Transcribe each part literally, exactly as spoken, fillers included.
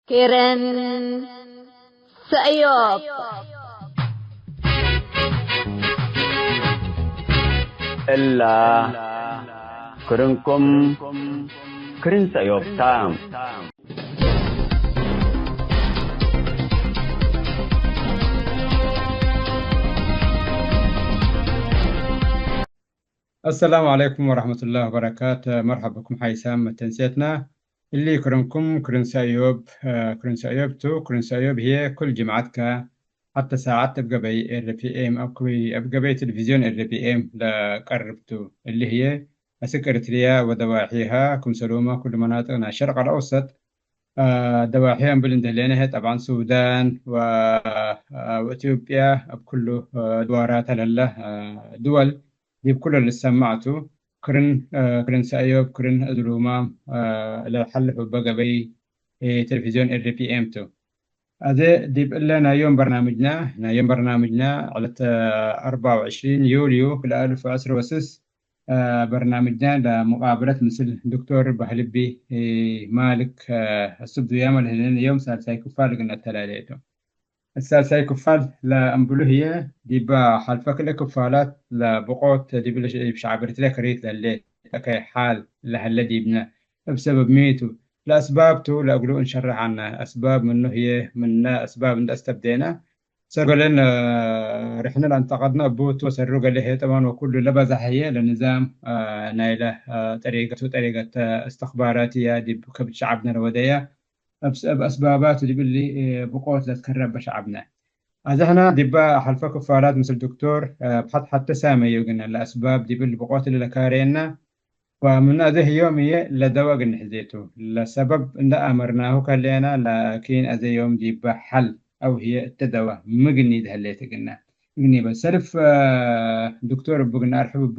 ክርን ሰእዮብ። እላ ክርንኩም ክርን ሰእዮብ ታ። አሰላሙ ዐለይኩም ወረሕመቱላሂ ወበረካቱ። መርሐብ ብኩም ሓይሳም መተንሴትና። እሊ ክርንኩም ክርን ሰእዮብ፣ ክርን ሰእዮብ ቱ። ክርን ሰእዮብ ህዬ ኩል ጅምዐት ከ ሐተ ሳዐት እብ ገበይ ኤር ፒ ኤም፣ እብ ገበይ ቴሌቪዝዮን ኤር ፒ ኤም ለቀርብ ቱ። እሊ ህዬ አስክ ኤሪትርያ ወደዋሒሃ፣ ክምሰልሁመ ኩሉ መናጥቅ ናይ ሸርቅ አልአውሰጥ፣ አ፣ ደዋሒ እምብል እንዴ ህሌነ ህዬ፣ ጠብዓን ሱዳን ወ-፣ አ፣ ወኢትዮጵያ እብ ኩሉ፣ አ፣ ድዋራተ ለህለ፣ አ፣ ድወል ዲብ ኩሉ ልሰማዕ ቱ። ክርን፣ አ፣ ክርን ሰእዮብ፣ ክርን እዝሉማም፣ አ፣ ለሐልፍ እበ ገበይ፣ ኤ፣ ቴሌቪዝዮን ኤር ፒ ኤም ቱ። አዜ ዲብ እለ ናይ ዮም በርናምጅና፣ ናይ ዮም በርናምጅና ዕለት አርበዓ ወዕሽሪን ዩልዩ ክልኤ አልፍ ወዕስር ወስስ፣ አ፣ በርናምጅና ለሙቃበለት ምስል ዶክቶር ባህልቢ፣ እ፣ ማልክ፣ አ፣ እሱብ ዱያመ ለህሌነ ዮም ሳልሳይ ክፋል እግል ነተላሌ ቱ። እት ሳልሳይ ክፋል ለእምብሉ ህዬ ዲበ ሐልፈ ክልኤ ክፋላት ለብቆት ዲብ ሸ-፣ ዲብ ሸዐብ ኤሪትርያ ክሪት ለህሌት አከይ ሓል ለህለ ዲብነ እብ ሰበብ ሚ ቱ? ለአስባብ ቱ ለእግሉ እንሸርሕ ዐልነ። አስባብ ምኑ ህዬ ምነ አስባብ እንዴ አስተብዴነ፣ ሰሩ ገሌ ርሕነ ለአንተቀድነ እቡ ቱ ወሰሩ ገሌ ህዬ ጠባን ወኩሉ ለበዛሕ ህዬ ለንዛም፣ አ፣ ናይለ፣ አ፣ ጠሪቀቱ ጠሪቀት እስትኽባራትያ ዲብ ከብድ ሸዐብነ ለወደያ እብ፣ እብ አስባባቱ ዲብ እሊ፣ እ፣ ብቆት ለትከረበ ሸዐብነ። አዜ ሕነ ዲበ ሐልፈ ክፋላት ምስል ዶክቶር፣ እ፣ እብ ሐት ሐቴ ሳመዩ እግልነ ለአስባብ ዲብ እሊ ብቆት እሊ ለካሬነ፣ ወምን አዜ ህዮም ህዬ ለደወ እግል ንሕዜ ቱ። ለሰበብ እንደ አመርናሁ ከሌና፣ ላኪን አዜ ዮም ዲበ ሐል አው ህዬ እተ ደወ ሚ እግል ኒዴ ህሌት እግልነ፣ እግል ኒበል። ሰልፍ፣ እ፣ ዶክቶር እቡ እግል ነአርሕብ እቡ።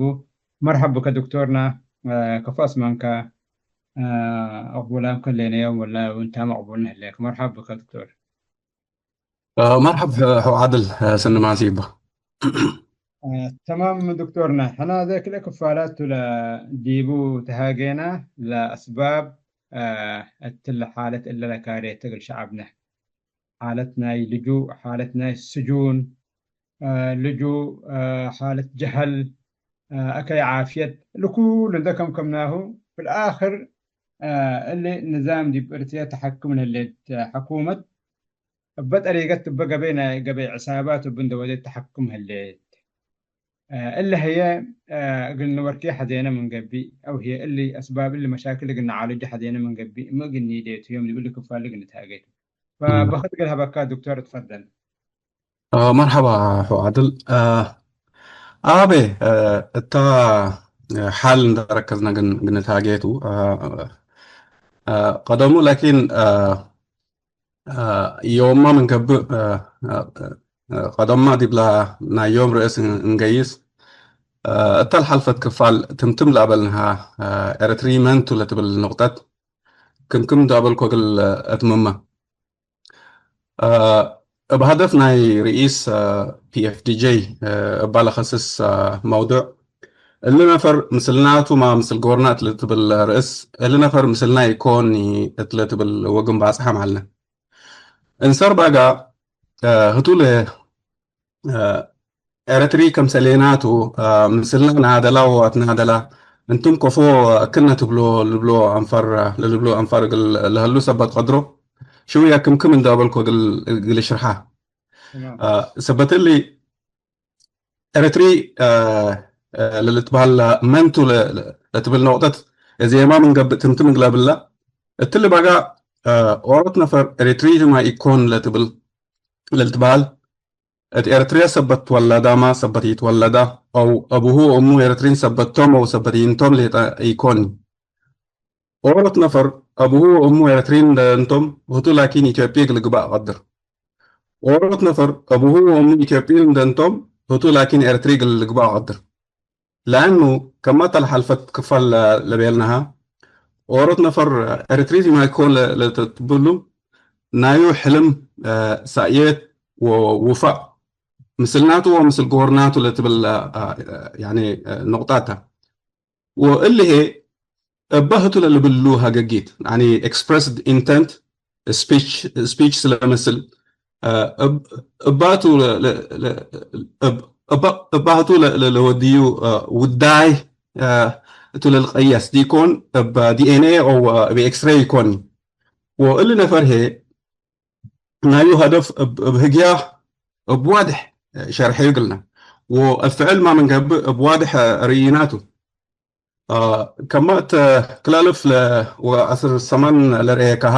መርሐብ ብከ ዶክቶርና፣ እ፣ ከፎ አስማንከ፣ አ፣ አቅቡላም ከሌነ ዮም ወላ ወእንታመ አቅቡል ነህሌክ። መርሐብ ብከ ዶክቶር። አ፣ መርሐብ ሐው ዓድል፣ አ፣ ስንማን ሲባ። አ፣ ተማም ዶክቶርና፣ ሕና አዜ ክልኤ ክፋላት ቱ ለዲቡ ተሃጌና ለአስባብ፣ አ፣ እትለ ሓለት እለ ለካሬት እግል ሸዐብነ። ሓለት ናይ ልጁእ፣ ሓለት ናይ ስጁን፣ አ፣ ልጁእ፣ አ፣ ሓለት ጀሀል፣ አ፣ አከይ ዓፍየት፣ ለኩሉ እንዴ ከምከምናሁ፣ ፊልአክር፣ አ፣ እሊ ንዛም ዲብ ኤሪትርያ ተሐክም ለህሌት ሐኩመት፣ እበ ጠሪቀት እበ ገበይ ናይ ገበይ ዕሳባት እብ እንዴ ወዴት ተሐክም ህሌት። አ፣ እሊ ህዬ፣ አ፣ እግል ንወርኬ ሐዜነ ምን ገብእ፣ አው ህዬ እሊ አስባብ እሊ መሻክል እግል ነዓልጁ ሐዜነ ምን ገብእ፣ ሚ እግል ኒዴ ቱ ዮም ዲብ እሊ ክፋል እግል ንትሃጌ ቱ። ፈበክት እግል ሀበካ ዶክቶር፣ እትፈደል። አ፣ መርሐባ ሑ ዓድል። አ፣ አቤ፣ አ፣ እተ፣ አ፣ ሓል እንደ ረከዝነ ግን፣ ግን ታጌቱ፣ አ፣ አ፣ ቀደሙ ላኪን፣ አ፣ አ፣ ዮማ ምን ገብእ፣ አ፣ አ፣ አ፣ ቀደማ ዲብላ ናይ ዮም ርእስ እን-፣ እንገይስ፣ አ፣ እተ ለሐልፈት ክፋል ትምትም ለአበልንሃ፣ አ፣ ኤረትሪ መንቱ ለትብል ንቁጠት ክም ክም እንደ አበልኮ እግል አትምመ። አ፣ እብ ሀደፍ ናይ ርኢስ፣ አ፣ ፒ ኤፍ ዲ ጄ፣ አ፣ እባ ለከስስ፣ አ፣ መውዱዕ፣ እሊ ነፈር ምስልናቱ ማ ምስል ጎርና እት ልትብል ርእስ፣ እሊ ነፈር ምስልና ኢኮን እት ልትብል ወግም ባጽሐም ዐልነ። እንሰር ባጋ፣ አ፣ ህቱ ለ፣ አ፣ ኤረትሪ ከምሰሌናቱ፣ አ፣ ምስልና ናደላ ወአትናደላ፣ እንቱም ከፎ እክነ ትብሎ ልብሎ አንፈር፣ ለልብሎ አንፈር እግል ለህሉ ሰበት ቀድሮ፣ ሽውየ ክም ክም እንደ አበልኮ እግል፣ እግል ሽርሓ። ተማም። አ፣ ሰበት እሊ ኤረትሪ፣ አ፣ አ፣ ለልትበሀል መንቱ ለ-፣ ለ-፣ ለትብል ነቁጠት እዜማ ምን ገብእ ትምትም እግል አብላ። እትሊ ባጋ፣ አ፣ ኦሮት ነፈር ኤረትሪ ማ ኢኮን ለትብል፣ ለልትበሀል፣ እት ኤረትርየ ሰበት ትወለዳማ ሰበት ኢትወለዳ፣ አው አቡሁ ወእሙ ኤረትሪን ሰበት ቶም አው ሰበት ኢንቶም ሌጠ ኢኮኒ። ኦሮት ነፈር አቡሁ ወእሙ ኤረትሪን እንደ እንቶም፣ ህቱ ላኪን ኢትዮጵይ እግል ልግባእ ቀድር። ኦሮት ነፈር አቡሁ ወእሙ ኢትዮጵይን እንደ እንቶም፣ ህቱ ላኪን ኤረትሪ እግል ልግባእ ቀድር። ለአኑ ከመ እተ ለሐልፈት ክፋል ለ-፣ ለቤልናሃ፣ ኦሮት ነፈር ኤረትሪ ዲብ ማይኮን ለ-፣ ለትትብሉ፣ ናዩ ሕልም፣ አ፣ ሳእየት ወውፋእ ምስልናቱ ወምስል ጎርናቱ ለትብል፣ አ፣ አ፣ ያኒ፣ አ፣ ኑቅጣት ተ። ወእሊ ህዬ እበ ህቱ ለልብሉ ሀገጊት፣ ያኒ expressed intent፣ ስፒች፣ ስፒች ስለመስል፣ አ፣ እብ-፣ እባቱ ለ-፣ ለ-፣ ለ-፣ እብ-፣ እባ-፣ እባቱ ለ-፣ ለ-፣ ለወድዩ፣ አ፣ ውዳይ፣ አ፣ እቱ ለልቀየስ ዲኮን እብ ዲ ኤን ኤ ኦው እብ ኤክስሬይ ኢኮን። ወእሊ ነፈር ህዬ ናዩ ሀደፍ እብ፣ እብ ህግያ እብ ዋድሕ ሸርሐዩ እግልና። ወእብ ፍዕል ማ ምን ገብእ እብ ዋድሕ ርእይናቱ። አ፣ ከማት ክላልፍ ለ-፣ ወአስር ሰማን ለረኤካሃ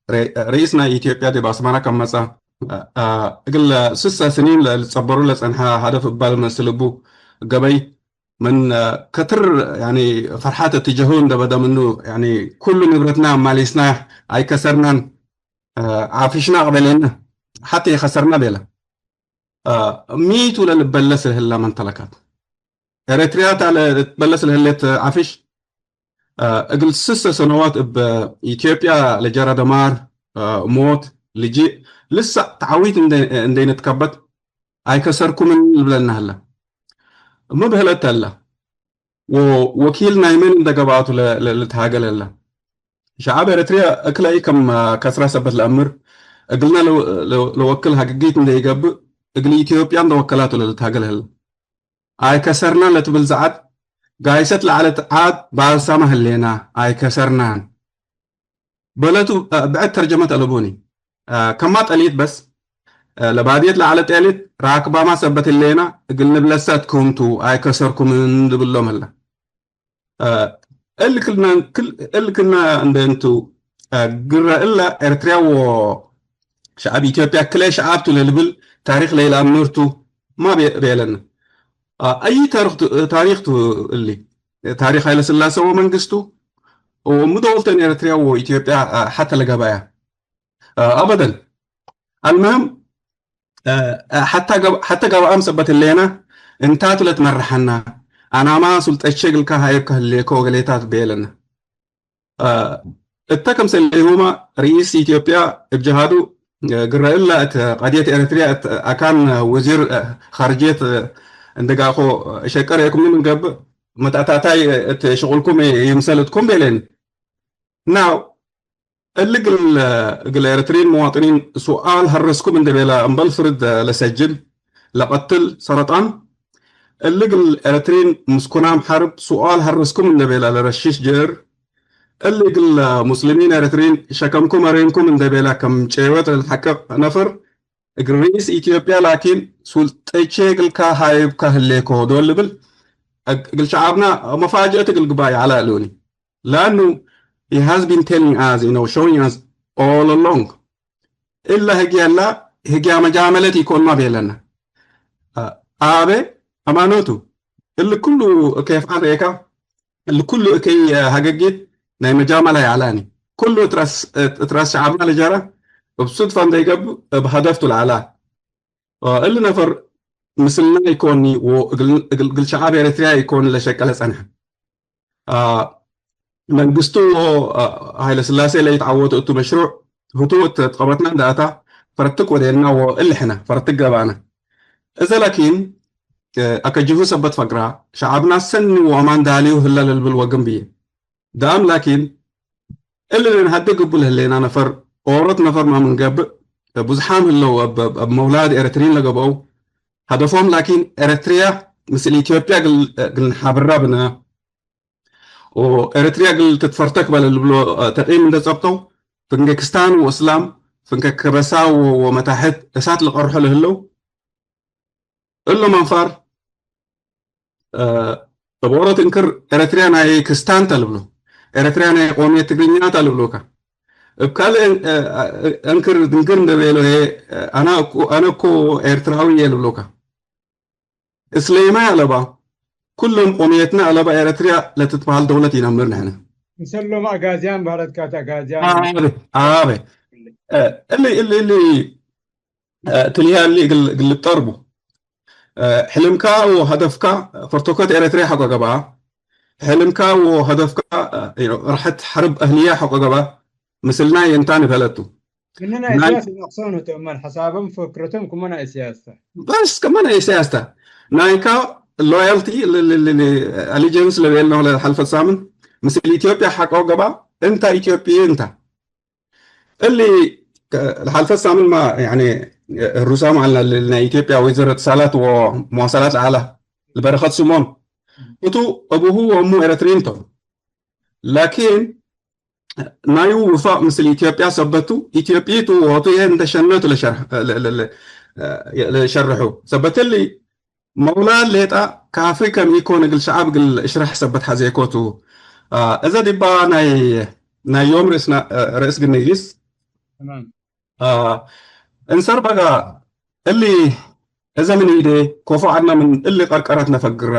ረ-፣ ረኢስ ናይ ኢትዮጵያ ዲብ አስመራ ከም መጽአ፣ አ፣ እግል ስሰ ስኒን ለ-፣ ልጸበሩ ለጸንሐ ሀደፍ እባል መስል እቡ ገበይ ምን፣ አ፣ ከትር፣ ያኒ፣ ፈርሐት እትጀሁ እንደ በደ ምኑ፣ ያኒ፣ ኩሉ ንብረትና አማሊስና አይከሰርናን፣ አ፣ አፍሽና አቅበሌነ ሐቴ ከሰርና ቤለ። አ፣ ሚቱ ለልበለስ ለህላ መምተለካት ኤረትርያ ታ ለትበለስ ለህሌት አፍሽ፣ አ፣ እግል ስሰ ሰነዋት እብ ኢትዮጵያ ለጀረ ደማር፣ አ፣ ሞት፣ ልጅእ፣ ልሳዕ ተዓዊት እንደ፣ እንዴ ንትከበት አይከሰርኩምን ልብለና ህለ። እመ ብህለት ተለ። ወወኪል ናይ ምን እንደ ገብአቱ ለ-፣ ለ-፣ ልትሃገል ህለ። ሸዐብ ኤረትርያ እክለ ኢከም ከስራ ሰበት ለአምር፣ እግልና ለ-፣ ለ-፣ ለወክል ሀግጊት እንደ ኢገብእ፣ እግል ኢትዮጵያ እንደ ወከላቱ ለልትሃገል ህለ። አይከሰርናን ለትብል ዘዐት ጋይሰት ለዐለት ዐድ ባልሳመ ህሌና፣ አይከሰርናን። በለቱ፣ አ፣ ብዕድ ተርጀመት አለቡኒ። አ፣ ከማ ጠሊት በስ፣ አ፣ ለባድየት ለዐለ ጤሊት ራክባማ ሰበት ህሌና፣ እግል ንብለሰ እት ክምቱ፣ አይከሰርኩምን ልብሎም ህለ። አ፣ እል ክልና፣ ክል-፣ እል ክልና እንደ እንቱ፣ አ፣ ግረ እለ ኤርትርያ ወ ሸዐብ ኢትዮጵያ ክልኤ ሸዐብ ቱ ለልብል ታሪክ ለኢለአምር ቱ ማ ቤ-፣ ቤለነ። አ፣ አይ ታሪክ ቱ፣ ታሪክ ቱ እሊ? ታሪክ ሀይለ ስላሴ ወመንግስቱ ወምደውልተን ኤረትርያ ወኢትዮጵያ፣ አ፣ ሐተ ለገበያ? አ፣ አበደን። አልመህም፣ አ፣ አ፣ ሐታ ገብ-፣ ሐተ ገበአም ሰበት ህሌነ እንታቱ ለትመረሐና፣ አናማ ሱልጠቼ እግልካ ሀይብካ ህሌኮ ወገሌታት ቤለነ። አ፣ እተ ክምሰሌሁመ ርኢስ ኢትዮጵያ እብ ጀሃዱ፣ አ፣ ግረ እለ እት ቀድየት ኤረትርያ እት አካን ወዚር፣ አ፣ ካርጅየት፣ አ፣ እንደ ጋኮ ሸቀር የክምኒ ምን ገብእ መትአታታይ እት ሽቁልኩም ይምሰል እትኩም ቤሌኒ። ናው እሊ እግል፣ እግል ኤረትርዪን መዋጥኒን ሱኣል ሀረስኩም እንዴ ቤለ እምበል ፍርድ ለሰጅን፣ ለቀትል፣ ሰረጣን፣ እሊ እግል ኤረትርዪን ምስኩናም ሐርብ ሱኣል ሀረስኩም እንዴ ቤለ ለረሽሽ ጅእር፣ እሊ እግል ሙስሊሚን ኤረትርዪን ሸከምኩም አሬምኩም እንዴ ቤለ ከም ጨወት ለልሐቅቅ ነፍር፣ እግል ርኢስ ኢትዮጵያ ላኪን ሱልጠቼ እግልካ ሃይብካ ህሌኮ ዶል ልብል፣ እግል ሸዓብና መፋጅአት እግል ግባይ ዐለ እሉኒ። ለአኑ he has been telling us, you know, showing us all along። እለ ህግያላ ህግያ መጃመለት ኢኮንማ ቤለና። አ-፣ አቤ አማኖቱ እሊ ኩሉ እከይ አፍዓል ርኤካ፣ እሊ ኩሉ እከይ ሀገጊት ናይ መጃመላ ይዐላኒ። ኩሉ እት ራስ፣ እት ራስ ሸዓብና ለጀረ እብ ሱድፋ እንደ ይገብእ እብ ሀደፍቱ ለዐላ። እሊ ነፈር ምስልና ኢኮኒ ወእግል፣ እግል፣ እግል ሸዓብ ኤረትርያ ኢኮን ለሸቀለ ጸንሐ። አ፣ መንግስቱ፣ አ፣ ሀይለ ስላሴ ለኢትዓወቱ እቱ መሽሩዕ ህቱ እት ትቀበትና እንደ አታ ፈረትክ ወዴና ወእሊ ሕነ ፈረትክ ገባነ። እዘ ላኪን፣ እ፣ አከጅሁ ሰበት ፈግራ፣ ሸዓብና ሰኒ ወአማን ዳልዩ ህለ ለልብል ወግም ብዬ። ዳም ላኪን፣ እሊ ለንሀድግ እቡ ለህሌና ነፈር፣ ኦሮት ነፈር ማ ምን ገብእ፣ ብዙሓም ህለው እብ፣ እብ፣ እብ መውላድ ኤረትሪን ለገብአው፣ ሀደፎም ላኪን ኤረትርያ ምስል ኢትዮጵያ እግል፣ እግል ንሓብራ ብነ፣ ወኤረትርያ እግል ትትፈርተክ በለ ልብሎ ተቂም እንደ ጸብጠው፣ ፍንጌ ክስታን ወእስላም፣ ፍንጌ ከበሳ ወ-፣ ወመታሕት እሳት ለቀርሖ ለህለው፣ እሎም አንፋር፣ እ፣ እብ ኦሮት እንክር ኤረትርያ ናይ ክስታን ተ ልብሎ፣ ኤረትርያ ናይ ቆምየት ትግርኛ ተ ልብሎካ። እብ ካልእ እን-፣ እ፣ እ፣ እንክር ድንግር እንደ ቤሎ ህዬ፣ እ፣ አና እኮ፣ አነ እኮ ኤርትራዊ ህዬ ልብሎካ። እስሌማይ አለባ፣ ኩሎም ቆምየትና አለባ ኤረትርያ ለትትበሃል ደውለት ኢነምር ንሕነ። ምሰሎም አጋዝያን በህለት ካት አጋዝያን። አቤ፣ አቤ። እ፣ እሊ፣ እሊ፣ እሊ፣ እ፣ ትልያ እሊ እግል፣ እግል ልጠርቡ። እ፣ ሕልምካ ወሀደፍካ ፈርቶከት ኤረትርያ ሐቆ ገብአ። ሕልምካ ወሀደፍካ፣ እ፣ ረሐት ሐርብ አህልያ ሐቆ ገብአ። ምስልና የንታን በለቱ። ክምነ ናይ ናይ ኢሳያስ ነቅሶን እቶም፣ ሐሳቦም ፍክረቶም ክምነ ናይ ኢሳያስ ተ። በስ ክምነ ናይ ኢሳያስ ተ። ናይካ ሎያልቲ ል-፣ ል-፣ ል-፣ ል-፣ አሊጀንስ ለቤልነው ለሐልፈት ሳምን ምስል ኢትዮጵያ ሐቆ ገብአ። እንታ ኢትዮጵይ እንታ። እሊ ለሐልፈ ሳምን ማ፣ ያኒ፣ ህሩሳም ዐልነ፣ እሊ ናይ ኢትዮጵያ ወይዘሮ እትሳላት ወመዋሰላት ለዐለ ለበረኸት ስምኦን፣ እቱ እቡሁ ወእሙ ኤረትርይን ቶም። ላኪን ናዩ ውፋቅ ምስል ኢትዮጵያ ሰበቱ፣ ኢትዮጵይቱ ወሆቱ ህዬ እንደ ሸነቱ ለሸርሕ-፣ ለ-፣ ለ-፣ ለ-፣ ለሸርሑ። ሰበት እሊ መውላድ ሌጣ ካፊ ከም ኢኮን እግል ሸዐብ እግል እሽረሕ ሰበት ሐዜኮቱ። አ፣ እዘ ዲባ ናይ፣ ናይ ዮም ርእስና፣ አ፣ ርእስ ግንይስ። ተማም። አ፣ እንሰር በጋ እሊ እዘ ምን ኢዴ ኮፎ ዐድና ምን እሊ ቀርቀረት ነፈግራ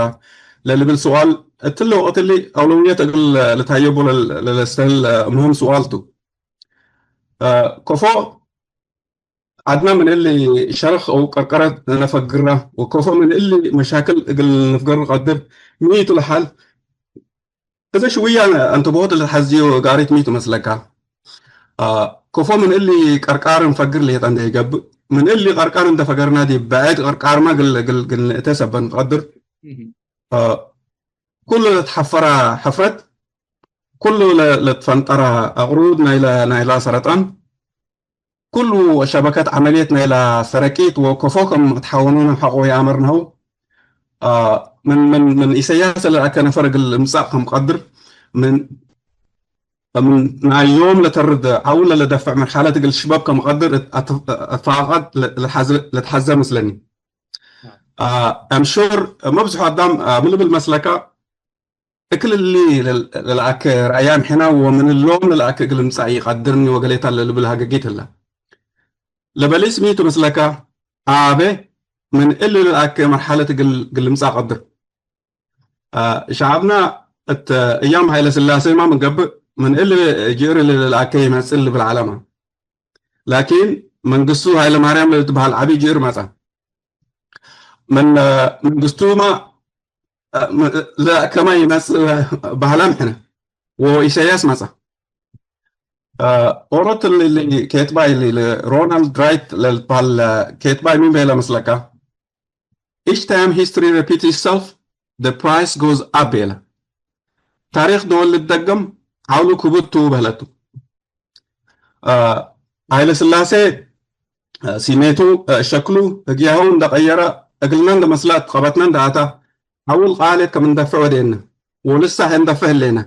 ለልብል ስዋል እትሊ ወቅት እሊ አውለውየት እግል ልታየቡ ለል-፣ ለለስተህል ምህም ስዋል ቱ። አ፣ ኮፎ ዐድና ምን እሊ ሸርኽ አው ቀርቀረት ነፈግራ ወኮፎ ምን እሊ መሻክል እግል ንፍገር ንቀድር ሚ ቱ ለሓል? እዘ ሽውያ አንተብሆት ለትሐዝዩ ጋሪት ሚ ቱ መስለካ? አ፣ ኮፎ ምን እሊ ቀርቃር እንፈግር ሌጠ እንደ ይገብእ፣ ምን እሊ ቀርቃር እንደ ፈገርና ዲብ በዐድ ቀርቃርመ ግል፣ ግል፣ ግል ንእተ ሰበት ንቀድር። እህ። አ፣ ኩሉ ለትሐፈረ ሕፍረት፣ ኩሉ ለ-፣ ለትፈንጠረ አቅሩድ ናይለ፣ ናይላ ሰረጣን፣ ኩሉ ሸበከት ዐመልየት ናይላ ሰረቂት ወኮፎ ከም እትሓወኑነ ሐቆ ይአመርናሁ። አ፣ ምን፣ ምን፣ ምን ኢሰያስ ለልአከ ነፈር እግል እምጸእ ከም ቀድር፣ ምን፣ ምን ናይ ዮም ለተርድ ዐውል ለለደፍዕ መርሐለት እግል ሽበብ ከም ቀድር እት-፣ አት-፣ አትፋቀድ ለ-፣ ለሐዘ-፣ ለትሐዘ ምስለኒ። አ፣ አምሹር መብዝሑ አዳም፣ አ፣ ምን ልብል መስለካ፣ እክል እሊ ለል-፣ ለልአከ ረአያም ሕና ወምን እሎም ለልአከ እግል እምጸእ ኢቀድርኒ ወገሌታ ለልብል ሀገጊት ህለ። ለበሊስ ሚ ቱ ምስለከ? አቤ ምን እሊ ለልአከ መርሐለት እግል፣ እግል እምጸእ ቀድር። አ፣ ሸዐብና እት እያም ሀይለ ስላሴ ማ ምን ገብእ ምን እሊ ጅእር እሊ ለልአከ ይመጽእ ልብል ዐለመ። ላኪን መንግስቱ ሀይለ ማርያም ለልትበሀል ዐቢ ጅእር መጸ። ምን፣ ምን መንግስቱመ፣ ምን፣ ለከመ ይመጽእ በህላም ሕነ ወኢሰያስ መጸ። ኦሮት እሊ፣ እሊ ኬትባይ እሊ፣ እሊ ሮናልድ ራይት ለልትበሀል ኬትባይ ምን ቤለ መስለካ? Each time history repeats itself, the price goes up ቤለ። ታሪክ ዶል ልትደገም ዐውሉ ክቡድ ቱ በህለቱ። አ፣ ሀይለ ስላሴ፣ አ፣ ሲሜቱ፣ አ፣ ሸክሉ ህግያሁ እንደ ቀየረ፣ እግልና እንደ መስለ፣ አትቀበትና እንደ አታ፣ ዐውል ቃሌት ከም እንደፍዕ ወዴነ፣ ወልሳሕ እንደፍዕ ህሌነ።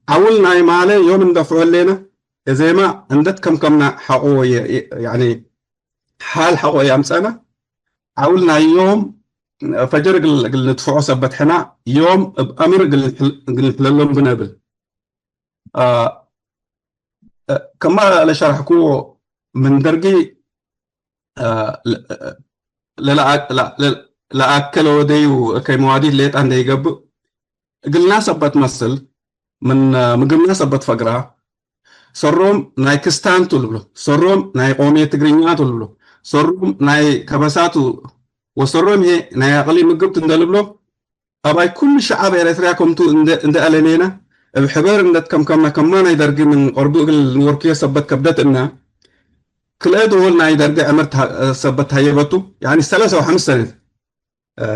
ዐውል ናይ ማለ ዮም እንደፍዑ ህሌነ፣ እዜማ እንደ ትከምከምና ሐቆ የ-፣ የ-፣ ያኒ፣ ሐል ሐቆ ያምጸእነ፣ ዐውል ናይ ዮም ፈጀር እግል፣ እግል ንድፍዖ ሰበት ሕና፣ ዮም እብ አምር እግል ንሕል-፣ እግል ንሕለሎም ብነ እብል። አ፣ አ፣ ከማ ለሸርሕኩዎ ምን ደርጊ፣ አ፣ ለ-፣ ለለአ-፣ ለ-፣ ለ-፣ ለአከለ ወደዩ እከይ መዋዲት ሌጣ እንደ ይገብእ፣ እግልና ሰበት መስል፣ ምን፣ አ፣ ምግብና ሰበት ፈግራ፣ ሰሮም ናይ ክስታን ቱ ልብሎ፣ ሰሮም ናይ ቆምየት ትግርኛ ቱ ልብሎ፣ ሰሮም ናይ ከበሳ ቱ፣ ወሰሮም ህዬ ናይ አቅሊም ምግብ ቱ እንደ ልብሎ፣ አባይ ኩሉ ሸዐብ ኤረትርያ ከምቱ እንደ፣ እንደ አለኔነ፣ እብ ሕበር እንደ ትከምከምነ፣ ከማ ናይ ደርጊ ምን ቀርቡ እግል ንወርክዮ ሰበት ከብደት እነ፣ ክልኤ ዶል ናይ ደርጊ ዕምር ተ-፣ ሰበት ተሀየበቱ፣ ያኒ ሰለሰ ወሐምስ ሰነት፣ አ፣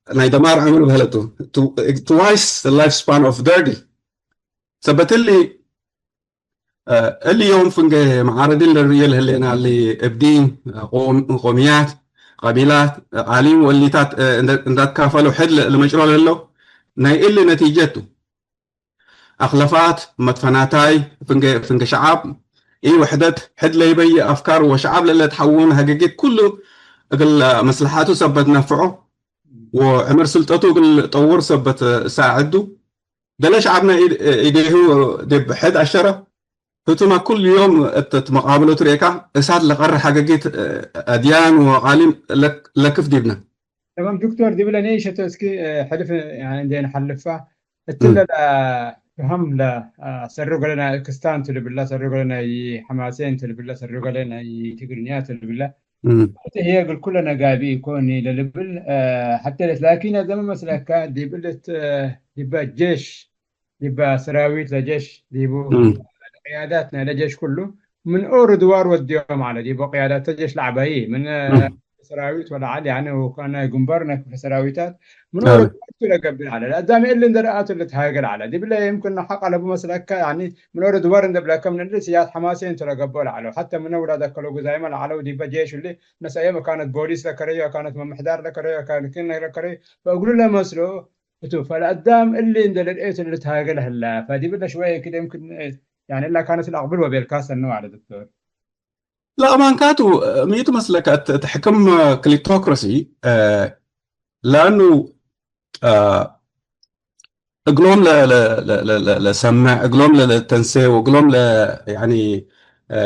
ናይ ደማር ዕምር በህለቱ፣ ቱ-፣ twice the lifespan of ደርጊ። ሰበት እሊ፣ አ፣ እሊ ዮም ፍንጌ መዓረዲን ለርእየ ለህሌና እሊ እብ ዲን፣ ቆም-፣ ቆምያት፣ ቀቢላት፣ አቃሊም ወእሊታት፣ አ፣ እንደ፣ እንዳትካፈለው ሕድ ለ-፣ ለመጭሮ ለህለው ናይ እሊ ነቲጀት ቱ። አክለፋት፣ መትፈናታይ፣ ፍንጌ፣ ፍንጌ ሸዓብ፣ ኢ ውሕደት፣ ሕድ ለይበይ አፍካር ወሸዓብ ለእለ ተሐውነ ሀገጊት ኩሉ እግል መስለሓቱ ሰበት ነፍዖ ወዕምር ስልጠቱ እግል ጠውር ሰበት ሳዕዱ። ገሌ ሸዐብነ ኢድ-፣ ኢዴሁ ዲብ ሕድ አሸረ፣ ህቱመ ኩሉ ዮም እት፣ እት መቃብሎቱ ርኤካ፣ እሳት ለቀርሕ ሀገጊት አድያን ወአቃሊም ለክ-፣ ለክፍ ዲብነ። ተማም ዶክቶር፣ ዲብለ ኔሸቶ እስኪ፣ እ፣ ሕልፍ፣ ያኒ፣ እንዴ ነሐልፋ፣ እትለ ም። ለ-፣ ፈሀም ለ-፣ አ፣ ሰሩ ገሌ ናይ ክስታን ቱ ልብላ፣ ሰሩ ገሌ ናይ ሐማሴን ቱ ልብላ፣ ሰሩ ገሌ ናይ ትግርኛ ቱ ልብላ። ም። እት ህዬ እግል ኩለነ ጋቢ ኢኮኒ ለልብል፣ አ፣ ሐቴ ለት፣ ላኪን አዘመ መስለካ ዲብ እልት፣ አ፣ ዲበ ጄሽ ዲበ ሰራዊት ለጀሽ ዲቡ፣ እም። ቅያዳት ናይለ ጀሽ ኩሉ ምን ኦር ድዋር ወድዮም ዐለ። ዲቡ ቅያዳት ጀሽ ለዐባዪ ምን፣ እም። ሰራዊት ወለዐል፣ ያኒ፣ ወካን ናይ ግንባር ናይ ክፍለ ሰራዊታት ምን ወረ ድዋር ቱ ለገብእ ዐለ። ለአዳሚ እሊ እንደ ረአቱ ልትሃገል ዐለ። ዲብለ የምክን ሐቅ አለቡ መስለከ፣ ያኒ፣ ምን ወረ ድዋር እንደ ብለከ ምን እሊ ስያት ሐማሴን ቱ ለገብኦ ለዐለው። ሐተ ምነ ውላድ አከሎ ጉዛይመ ለዐለው ዲበ ጄሽ እሊ ነሰአዮም፣ አካነት ቦሊስ ለከረዩ፣ አካነት መምሕዳር ለከረዩ፣ አካነት ክህነ ለከረዩ፣ ፈእግሉ ለመስሎ እቱ። ፈለአዳም እሊ እንደ ልርኤቱ ልትሃገል ህላ። ፈዲብለ ሽወየ ክል የምክን፣ ያኒ፣ እላ ካነት ለአቅብል ወቤልካ ሰኒ ዐለ ዶክተር። ለአማንካቱ፣ ሚ ቱ መስለከ እት፣ እት ሕክም ክሊፕቶክራሲ፣ እ፣ ለአኑ፣ እ፣ እግሎም ለ-፣ ለ-፣ ለ-፣ ለ-፣ ለ-፣ ለሰምዕ፣ እግሎም ለ-፣ ለተንሴ፣ ወእግሎም ለ-፣ ያኒ፣ እ፣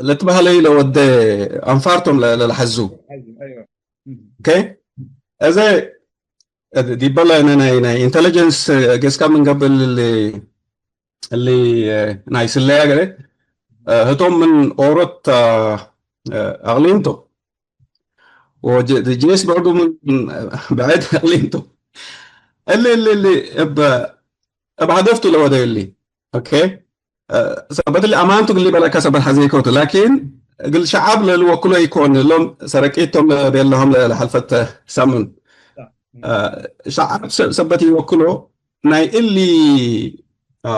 ለትበህለዩ ለወደ አንፋርቶም ለ-፣ ለ-፣ ለሐዙ። አዩ፣ አዩ። እም። ኦኬ? እዘ ዲበለ ናይ፣ ናይ፣ ናይ ኢንተለጀንስ ገስካ ምን ገብእ እሊ፣ እሊ ናይ ስለያ ገለ፣ እ፣ ህቶም ምን ኦሮት፣ እ፣ እ፣ አቅሊም ቶም። ወጀ-፣ ጄስ ብዕዱ ምን ብዕድ አቅሊም ቶም። እሊ፣ እሊ፣ እሊ እብ፣ እብ ሀደፍቱ ለወደ እሊ። ኦኬ? እ፣ ሰበት እሊ አማንቱ እግል ሊበለከ ሰበት ሐዜኮቱ፣ ላኪን እግል ሸዐብ ለልወክሎ ኢኮን፣ እሎም ሰረቂቶም ለቤለሆም ለ-፣ ለሐልፈት ሰምን። እ፣ ሸዐብ ሰ-፣ ሰበት ኢወክሎ፣ ናይ እሊ፣ እ፣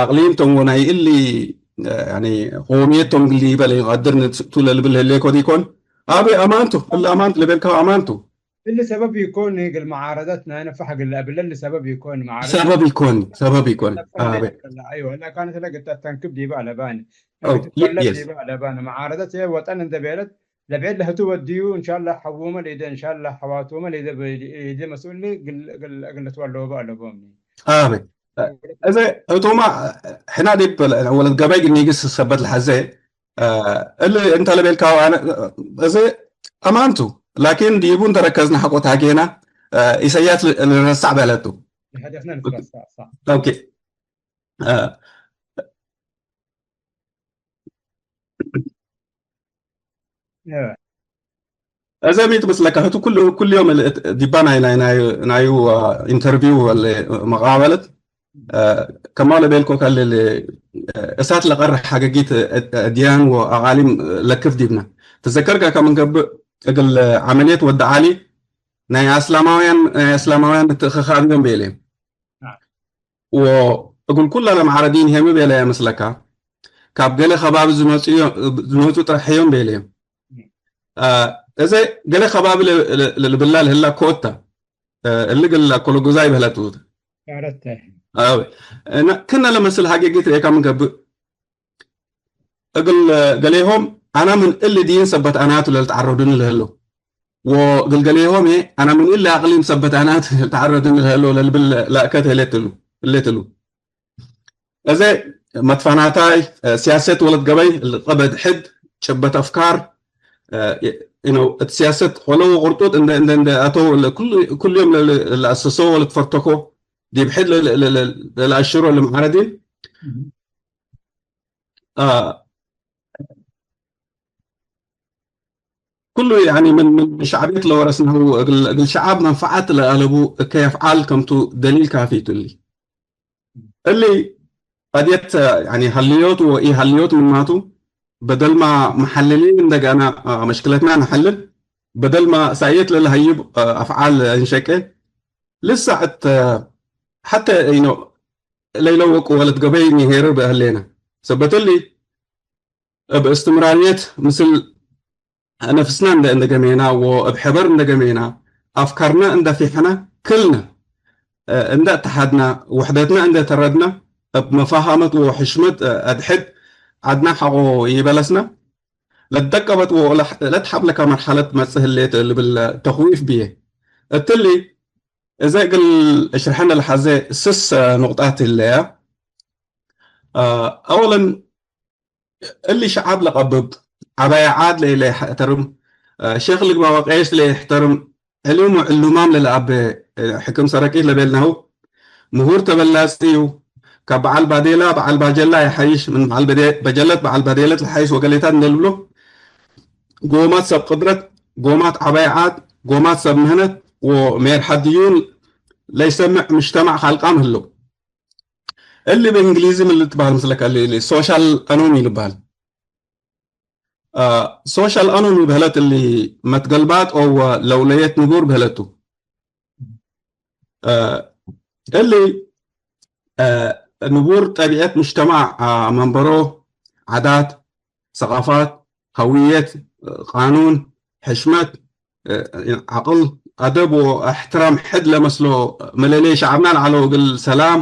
አቅሊምቶም ወናይ እሊ፣ እ፣ ያኒ፣ ቆውምየቶም እግል ሊበል ኢቀድር ቱ ለልብል ህሌኮት ኢኮን። አቤ አማንቱ፣ እሊ አማንቱ ለቤልከው አማንቱ። እሊ ሰበብ ኢኮን እግል መዓረደት ናይ ነፈሕ እግል ለአብለል ሰበብ ኢኮን መዓረደት ሰበብ ኢኮን፣ ሰበብ ኢኮን። ነፈሕ አቤ። ለአብለል፣ አይወ፣ ለካነት ለግጠት ተንክብ ዲበ አለባኒ። ኦ፣ ለግትትፈለግ የስ። ዲበ አለባኒ። መዓረደት ወጠን እንደ ቤለት ለብዕድ ለህቱ ወድዩ፣ እንሻላ ሐዉመ ለኢደ፣ እንሻላ ሐዋቱመ ለኢደ፣ ኢደ መስኡል እግል፣ እግል፣ እግል ልትወለወበ አለቦም። አቤ። እዘ ህቱማ ሕና ዲብ ወለት ገበይ ግኒግስ ሰበት ለሐዘ፣ እ፣ እሊ እንተ ለቤልካው አነ፣ እዘ አማንቱ፣ ላኪን ዲቡ እንተ ረከዝነ ሐቆ ታጌና፣ እ፣ ኢሰያስ ል-፣ ልረሳዕ በለቱ። ሀደፍነ ልትረሳዕ፣ ሳዕ። ኦኬ። እ፣ እወ። እዘ ሚ ትመስለከ ህቱ ኩሉ፣ ኩሉ ዮም ል-፣ ዲባ ናይ፣ ናይ፣ ናይ፣ ናዩ፣ አ፣ ኢንተርቪው ወለ መቃበለት፣ አ፣ ከማለ ቤልኮ ከለ ል-፣ እሳት ለቀርሕ ሐገጊት፣ አ፣ አድያን ወአቃሊም ለክፍ ዲብነ። ትዘከርከ ከምን ገብእ እግል ዐመልየት ወዲ ዐሊ ናይ አስላማውያን፣ ናይ አስላማውያን ምትእኸኻብ ዮም ቤለ። ወእግል ኩለ ለመዓረዲን ሄሚ ቤለየ ምስለካ፣ ካብ ገሌ ከባቢ ዝመጽኡ፣ ዝመጹ ጥረሐዮም ቤለዮም። አ፣ እዘ ገሌ ከባቢ ለ-፣ ለ-፣ ለልብላ ለህላ ኮታ፣ አ፣ እሊ እግል አኮሎጎዛይ በህለት ውተ። አረተ። አዎ። እና ክነ ለመስል ሀገጊት ርኤካ ምን ገብእ፣ እግል ገሌሆም አነ ምን እሊ ዲን ሰበት አናቱ ለልትዓረዱኒ ለህለው፣ ወእግል ገሌሆም አነ ምን እሊ አቅሊም ሰበት አናቱ ለልትዓረዱኒ ለህለው ለልብል ለእከት ህሌት እሉ፣ ህሌት እሉ። እዘ መትፋናታይ፣ ሲያሰት ወለት ገበይ፣ ቀበድ ሕድ፣ ጭበት አፍካር፣ you know፣ እት ሲያሰት ሆለው ቅርጡጥ እንደ፣ እንደ፣ እንደ አተው ለኩሉ፣ ኩሉ ዮም ለ-፣ ለ-፣ ለአሰሶ ወለት ፈርተኮ፣ ዲብ ሕድ ለ-፣ ለ-፣ ለ-፣ ለ-፣ ለአሽሮ ለመዓረዲን፣ አ፣ ኩሉ፣ ያኒ፣ ምን፣ ምን ሸዕብየት ለወረስናሁ እግል፣ እግል ሸዓብ መንፈዓት ለአለቡ እከይ አፍዓል ከምቱ ደሊል ካፊ ቱ እሊ። እሊ ቀድየት፣ ያኒ፣ ሀልዮት ወኢሀልዮት ምናቱ፣ በደልማ መሐልሊን እንደ ገአና፣ አ፣ መሽክለትና ነሐልል፣ በደልማ ሳየት ለለሀይብ፣ አ፣ አፍዓል እንሸቄ፣ ልሰዕ እት፣ ሐተ፣ you know፣ ለይለወቁ ወለት ገበይ ኒሄርር በህሌነ። ሰበት እሊ፣ እብ እስትምራርየት ምስል ነፍስና እንደ፣ እንደ ገሜና ወእብ ሕበር እንደ ገሜና፣ አፍካርና እንደ ፊሕና፣ ክልነ፣ እ፣ እንደ እተሓድና፣ ውሕደትና እንደ ተረድና፣ እብ መፋሃመት ወሕሽመት፣ እ፣ አድሕድ ዐድና ሐቆ ይበለስና፣ ለትደቀበት ወለ-፣ ለትሐብለከ መርሐለት መጽእ ህሌት ልብል ተኽዊፍ ብዬ። እትሊ፣ እዘ እግል እሽርሐነ ለሐዜ ስስ ኑቅጣት ህለያ። አ፣ አወለን፣ እሊ ሸዓብ ለቀብብ፣ ዐባየ ዓድ ለኢለይሐተርም፣ አ፣ ሼክ ልግባ ወቄሽ ለኢሕተርም፣ ዕሉም ወዕሉማም ለለአቤ፣ ሕክም ሰረቂት ለቤልናሁ፣ ምሁር ተበላጽ እዩ፣ ካብ በዓል ባዴላ በዓል ባጀላ ይሐይሽ፣ ምን በዓል በዴ-፣ በጀለት በዓል ባዴለት ለሐይሽ ወገሌታት እንደ ልብሎ፣ ጎማት ሰብ ቅድረት፣ ጎማት ዐባየ ዓድ፣ ጎማት ሰብ ምህነት ወሜርሐ ድዩን ለይሰምዕ ምጅተማዕ ካልቃም ህለው። እሊ በእንግሊዚ ምን ልትበሃል ምስለከ? እሊ፣ እሊ ሶሻል አኖሚ ልበሃል። ሶሻል አኖሚ በህለት እሊ መትገልባጥ ኦወ ለውለየት ንቡር በህለቱ። እሊ ንቡር ጠቢዐት ሙጅተማዕ መንበሮ፣ ዓዳት፣ ሰቃፋት፣ ሀውየት፣ ቃኑን፣ ሕሽመት፣ ዐቅል፣ አደብ ወእሕትራም ሕድ ለመስሎ መለለይ ሸዐብና ለዐለው እግል ሰላም፣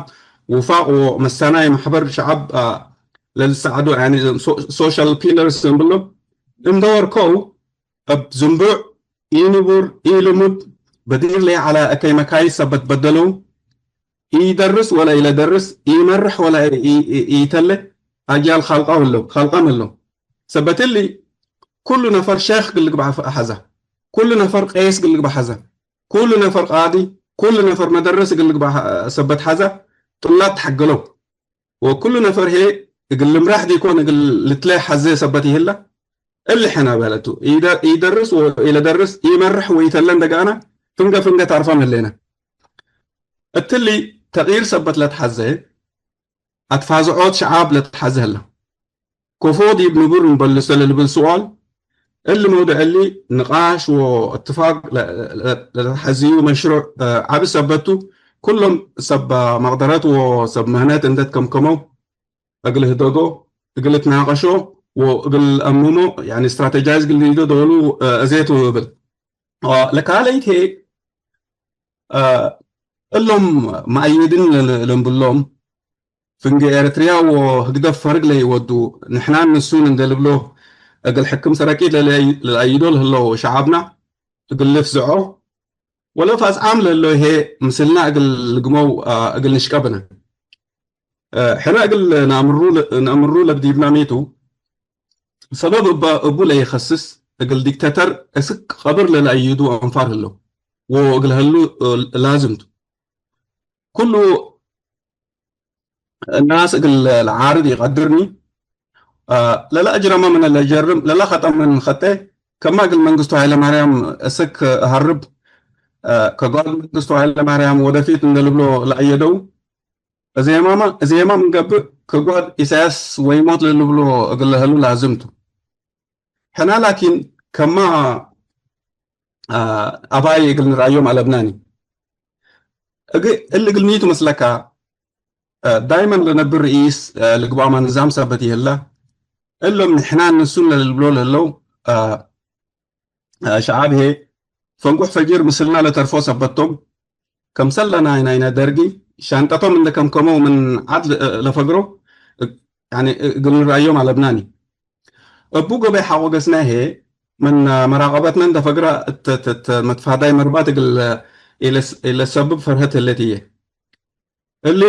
ውፋቅ ወመሰናይ መሕበር ሸዐብ ለልሰዕዱ፣ ያኒ ሶሻል ፒለርስ እንብሎ፣ እንደ ወርከው እብ ዝንቡዕ፣ ኢንቡር፣ ኢልሙድ፣ በዲር ለይዐለ እከይ መካይስ ሰበት በደለው፣ ኢደርስ ወለ ኢለደርስ፣ ኢመርሕ ወለ ኢ-፣ ኢ-፣ ኢተለ አጅያል ካልቃው ህለው፣ ካልቃም ህለው። ሰበት እሊ፣ ኩሉ ነፈር ሼክ እግል ልግባእ ሐዘ፣ ኩሉ ነፈር ቀይስ እግል ልግባእ ሐዘ፣ ኩሉ ነፈር ቃዲ፣ ኩሉ ነፈር መደርስ እግል ልግባእ ሰበት ሐዘ፣ ጡላብ ተሐገለው። ወኩሉ ነፈር ህዬ እግል ልምራሕ ዲኮን እግል ልትለ ሐዜ ሰበት ይህለ። እሊ ሕነ በለቱ፣ ኢደ-፣ ኢደርስ ወኢለደርስ፣ ኢመርሕ ወኢተለ እንደ ገአነ፣ ፍንገ ፍንገ ታርፋም ህሌነ። እትሊ ተቅይር ሰበት ለትሐዜ፣ አትፋዝዖት ሸዓብ ለትሐዜ ህለ። ኮፎ ዲብ ንቡር እንበልሰ ለልብል ስዋል፣ እሊ መውድዕ እሊ ንቃሽ ወእትፋቅ ለ-፣ ለ-፣ ለተሐዝዩ መሽሩዕ፣ እ፣ ዐቢ ሰበት ቱ፣ ኩሎም ሰብ መቅደረት ወሰብ ምህነት እንዴ ትከምከመው፣ እግል ህደጎ፣ እግል ትናቀሾ ወእግል አምሞ፣ ያኒ ስትራቴጃይዝ እግል ሊዶ ዶሉ፣ እ፣ እዜት እብል። አ፣ ለካለይት ህዬ፣ አ፣ እሎም መአይድን ለ-፣ ለ-፣ ለንብሎም፣ ፍንጌ ኤረትርያ ወህግደፍ ፈርግ ለይወዱ፣ ንሕናን ንሱን እንዴ ልብሎ፣ እግል ሕክም ሰረቂት ለለአይ-፣ ለለአይዶ ለህለው ሸዓብና እግል ልፍዝዖ፣ ወለፍ አጽዓም ለህለው ህዬ ምስልና እግል ልግመው፣ አ፣ እግል ንሽቀ ብነ። አ፣ ሕነ እግል ነአምሩ ለ-፣ ነአምሩ ለብዲብና ሚ ቱ፣ ሰበብ እበ እቡ ለኢከስስ እግል ዲክተተር እስክ ቀብር ለለአይዱ አንፋር ህለው ወእግል ህሉ ላዝም ቱ። ኩሉ እናስ እግል ለዓርድ ኢቀድርኒ፣ አ፣ ለለአጅረመ ምን ለጀርም፣ ለለከጠ ምን ከጤ፣ ከማ እግል መንግስቱ ሀይለማርያም እስክ ሀርብ፣ አ፣ ከጓድ መንግስቱ ሀይለማርያም ወደፊት እንደ ልብሎ ለአየደው፣ እዜማመ፣ እዜማ ምን ገብእ፣ ከጓድ ኢሳያስ ወይሞት ለልብሎ እግል ለህሉ ላዝም ቱ። ሕና ላኪን ከማ፣ አ፣ አባይ እግል ንርአዮም አለብናኒ። እግ-፣ እሊ እግል ሚ ቱ መስለካ፣ አ፣ ዳይመን ለነብር ርኢስ፣ አ፣ ልግባማ ንዛም ሰበት ይህላ። እሎም ንሕና ንሱን ለልብሎ ለህለው፣ አ፣ አ፣ ሸዓብ ህዬ ፈንቁሕ ፈጅር ምስልና ለተርፎ ሰበት ቶም። ከምሰል ለናይ ናይነ ደርጊ ሻንጠቶም እንደ ከምከመው ምን ዐድ ለ-፣ ለፈግሮ፣ እ-፣ ያኒ እግል ንርአዮም አለብናኒ። እቡ ገበይ ሐቆ ገስናይ ህዬ ምን መራቀበትነ እንደ ፈግረ እት፣ እት፣ እት መትፋዳይ መርባት እግል ኢለስ-፣ ኢለሰብብ ፈርሀት ህሌት ህዬ። እሊ፣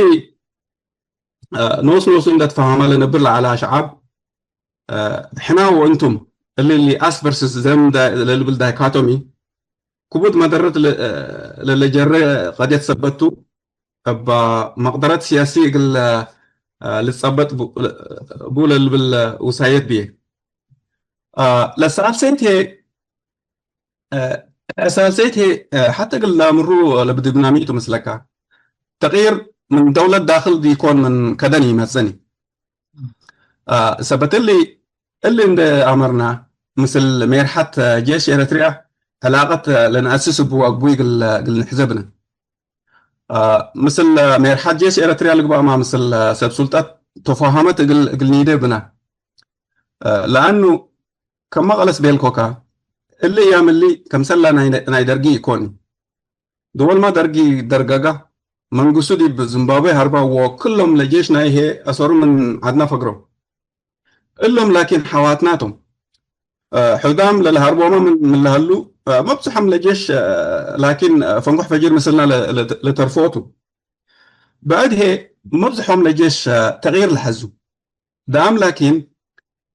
አ፣ ኖስ ኖሱ እንደ ትፈሀመ ለነብር ለዐለ አሽዓብ፣ አ፣ ሕና ወእንቱም፣ እሊ፣ እሊ us versus them ዳ-፣ ለልብል ዳይካቶሚ፣ ክቡድ መደረት ለ-፣ ለለጀረ ቀድየት ሰበት ቱ፣ እብ መቅደረት ሲያሲ እግል፣ አ፣ ልትጸበጥ ቡ-፣ ቡ ለልብል ውሳየት ብዬ። አ፣ ለሳልሰይት ህዬ፣ አ፣ ሳልሰይት ህዬ፣ አ፣ ሐተ እግል ለአምሩ ለብድብና ሚ ቱ መስለካ? ተቅይር ምን ደውለት ዳክል ዲኮን ምን ከደን ኢመጽእኒ። አ፣ ሰበት እሊ፣ እሊ እንደ አመርና፣ ምስል ሜርሐት ጄሽ ኤረትርያ ዕላቀት ለነአስስ እቡ አግቡይ እግል፣ እግል ንሕዘ ብነ። አ፣ ምስል ሜርሐት ጄሽ ኤረትርያ ልግባእማ ምስል ሰብ ሱልጠት ተፋሀመት እግል፣ እግል ኒዴ ብነ። አ፣ ለአኑ ከመ ቀለስ ቤልኮከ፣ እሊ እያም እሊ ከምሰላ ናይ፣ ናይ ደርጊ ኢኮኒ። ደወልመ ደርጊ ደርገገ፣ መንግስቱ ዲብ ዝምባብዌ ሀርበ ወክሎም ለጄሽ ናይ ህዬ አሰሩ ምን ዐድነ ፈግረው። እሎም ላኪን ሐዋትና ቶም። አ፣ ሕዳም ለለሀርቦመ ምን፣ ምን ለሀሉ፣ አ፣ መብዝሖም ለጄሽ፣ አ፣ ላኪን፣ አ፣ ፈንጎሕ ፈጅር ምስልና ለ-፣ ለ-፣ ለተርፎቱ። ብዕድ ህዬ መብዝሖም ለጄሽ፣ አ፣ ተቅይር ለሐዙ። ደአም ላኪን፣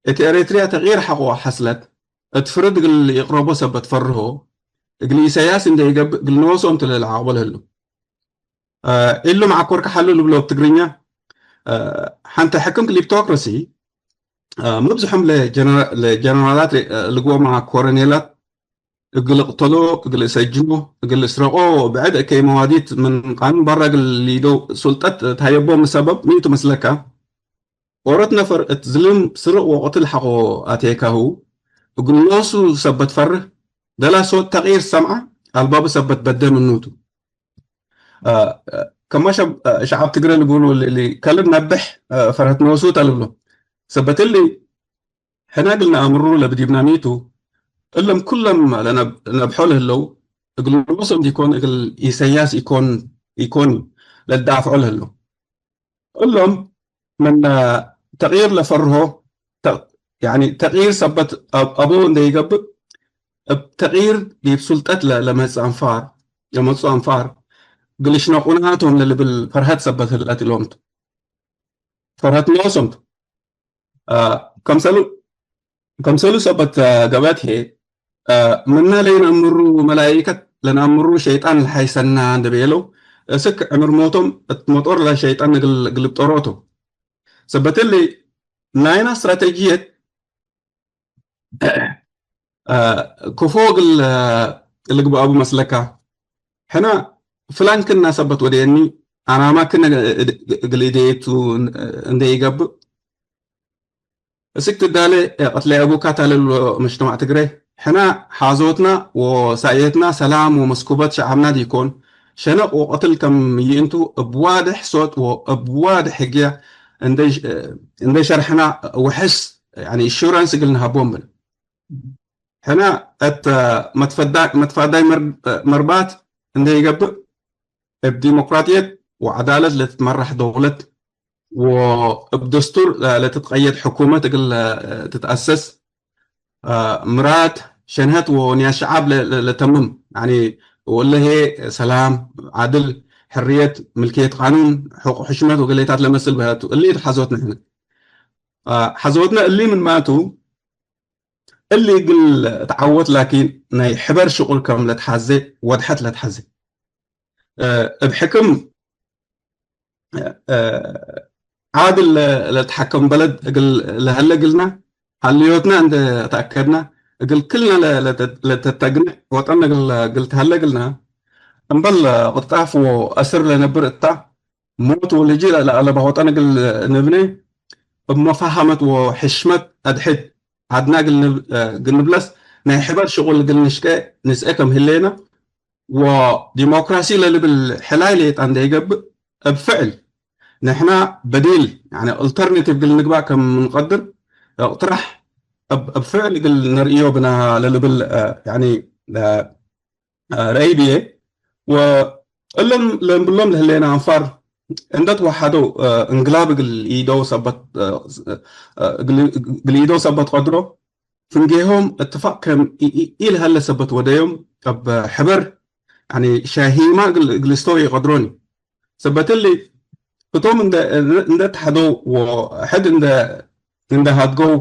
እት ኤረትርያ ተቅይር ሐቆ ሐስለት፣ እት ፍርድ እግል ኢቅረቦ ሰበት ፈርሆ፣ እግል ኢሰያስ እንዴ ኢገብእ እግል ኖሶም ቱ ለለዓቅቦ ለህሉ። አ፣ እሉ መዓኮር ከሐሉ ልብሎ እብ ትግርኛ፣ አ፣ ሐንተ ሕክም ክሊፕቶክራሲ፣ አ፣ መብዝሖም ለጀነ-፣ ለጀነራላት፣ አ፣ ልግቦማ ኮረኔላት እግል እቅተሎ፣ እግል እሰጅኖ፣ እግል እስረቆ፣ ብዕድ እከይ መዋዲት ምን ቃኑን በረ እግል ሊዶ ሱልጠት ተሀየቦም ሰበብ ሚ ቱ መስለካ? ኦሮት ነፈር እት ዝልም ስርቅ ወቅትል ሐቆ አቴካሁ፣ እግል ኖሱ ሰበት ፈርህ፣ ደላ ሶት ተቅይር ሰምዐ፣ አልባቡ ሰበት በደ ምኑ ቱ። አ፣ ከመ ሸብ-፣ አ፣ ሸዐብ ትግረ ልቡሉ ሊ-፣ ሊ-፣ ከልብ ነብሕ፣ አ፣ ፈርሀት ኖሱ ተ ልብሎ። ሰበት እሊ፣ ሕነ እግል ነአምሩ ለብዲብና ሚ ቱ፣ እለም ኩለም ለነብ-፣ ነብሖ ለህለው፣ እግል ኖሶም ዲኮን፣ እግል ኢሰያስ ኢኮን፣ ኢኮን ለልዳፍዖ ለህለው። እሎም ምን ተቅይር ለፈርሆ፣ ተ-፣ ያኒ ተቅይር ሰበት አብ-፣ አቡ እንዴ ይገብእ፣ እብ ተቅይር ዲብ ሱልጠት ለ-፣ ለመጽእ አንፋር፣ ለመጽኡ አንፋር፣ እግል ሽነቁናቶም ለልብል ፈርሀት ሰበት ህለት እሎም ቱ። ፈርሀት ኖሶም ቱ። አ፣ ከምሰሉ፣ ከምሰሉ ሰበት፣ አ፣ ገበት ህዬ፣ አ፣ ምነ ለይነአምሩ መላኢከት ለነአምሩ ሸይጣን ለሐይሰና እንዴ ቤለው፣ እስክ ዕምር ሞቶም እት መጦር ለሸይጣን እግል፣ እግል ልብጠሮ ቱ። ሰበት እሊ ናይና ስትራተጅየት፣ አ፣ ክፎ እግል፣ አ፣ ልግበእ አቡ መስለካ። ሕነ ፍላን ክና ሰበት ወደየኒ፣ አናማ ክነ እግል ኢደየቱ እንዴ ኢገብእ፣ እስክ ትዳሌ ቅትለ አቡካ ተ ለልብሎ መጅተማዕ ትግሬ፣ ሕነ ሓዞትና ወሳእየትና ሰላም ወመስኩበት ሸዐብና ዲኮን፣ ሸነቅ ወቅትል ከም ይእንቱ እብ ዋድሕ ሶጥ ወእብ ዋድሕ ህግየ እንዴ፣ እንዴ ሸርሕና ውሕስ፣ ያኒ፣ ኢሹራንስ እግል ነሀቦም ብን። ሕነ እት መትፈዳ-፣ መትፋዳይ መር-፣ መርባት እንዴ ኢገብእ፣ እብ ዲሞክራጥየት ወዐዳለት ለትትመራሕ ደውለት ወእብ ደስቱር ለትትቀየድ ሕኩመት እግል ትትአሰስ፣ ምራት፣ ሸንሀት ወንያት ሸዓብ ለ-፣ ለ-፣ ለተምም፣ ያኒ፣ ወእለ ህዬ ሰላም፣ ዐድል፣ ሕርየት፣ ምልክየት ቃኑን፣ ሕቁቅ ሕሽመት ወገሌታት ለመስል በህለቱ። እሊ እት ሐዞትነ ሕነ። ሐዞትነ እሊ ምንማቱ፣ እሊ እግል ተዓወት ላኪን ናይ ሕበር ሽቁል ከም ለትሐዜ ወድሐት ለትሐዜ። እ፣ እብ ሕክም፣ እ፣ ዓድል ለ-፣ ለልትሐከም በለድ እግል ለሀለ እግልና፣ ሀልዮትና እንደ ተአከድና፣ እግል ክልና ለ-፣ ለተ-፣ ለተተግንዕ ወጠን እግል፣ እግል ተሀለ እግልና፣ እምበል ቅጣፍ ወአስር ለነብር እታ፣ ሞት ወልጂ ለአለባ ወጠን እግል ንብኔ፣ እብ መፋሀመት ወሕሽመት አድሕድ ዐድና እግል ንብ-፣ እግል ንብለስ፣ ናይ ሕበር ሽቁል እግል ንሽቄ ንስኤ ከም ህሌነ፣ ወዲሞክራሲ ለልብል ሕላይ ሌጣ እንዴ ኢገብእ፣ እብ ፍዕል ንሕና በዲል፣ ያኒ፣ አልተርኔቲቭ እግል ንግባእ ከም እንቀድር እቅትራሕ እብ፣ እብ ፍዕል እግል ነርእዮ ብና ለልብል፣ እ፣ ያኒ፣ እ፣ እ፣ ረአይ ብዬ። ወእሎም ለእንብሎም ለህሌነ አንፋር እንደ ትወሐደው፣ እ፣ እንግላብ እግል ኢደው ሰበት፣ እ፣ እ፣ እግል፣ እግል ኢደው ሰበት ቀድሮ፣ ፍንጌሆም እትፋቅ ከም ኢ-፣ ኢ-፣ ኢለሀለ ሰበት ወደዮም እብ ሕበር፣ ያኒ፣ ሻሂማ እግል፣ እግል ስተው ኢቀድሮኒ። ሰበት እሊ፣ ህቶም እንደ፣ እንደ ተሐደው ወሕድ እንደ፣ እንደ ሀድገው፣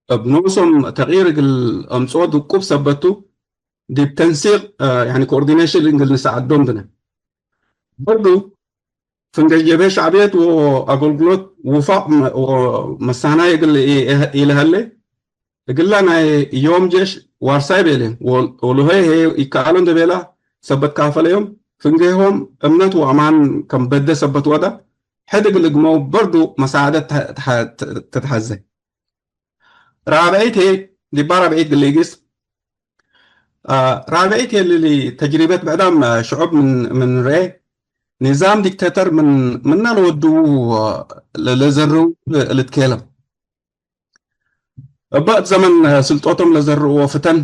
እብ ኖሶም ተቅይር እግል አምጽኦ ድቁብ ሰበት ቱ፣ ዲብ ተንሲቅ፣ እ፣ ያኒ፣ ኮኦርዲኔሽን እግል ንሰዓዶም ብነ። በርዱ፣ ፍንጌ ጀብሄ ሸዕብየት ወአገልግሎት ውፋቅ መ-፣ ወመሳናይ እግል ኢ-፣ ኢለሀሌ፣ እግላ ናይ ዮም ጄሽ ዋርሳይ ቤሌ፣ ወ-፣ ወሉሀይ ህዬ ይከአሎ እንዴ ቤላ ሰበት ካፈለዮም፣ ፍንጌሆም እምነት ወአማን ከም በደ ሰበት ወዳ፣ ሕድ እግል እግመው በርዱ መሳዕደት ተ-፣ ተሐ-፣ ተ-፣ ተትሐዜ። ራብዐይት ህዬ፣ ዲባ ራብዐይት ግሌጊስ፣ አ፣ ራብዐይት ህዬ፣ እሊ ተጅሪበት ብዕዳም ሽዑብ ምን፣ ምን ርኤ፣ ንዛም ዲክቴተር ምን፣ ምነ ለወድዉ ለ-፣ ለዘርዉ ልትኬለም። እበ እት ዘመን ስልጦቶም ለዘርዎ ፍተን፣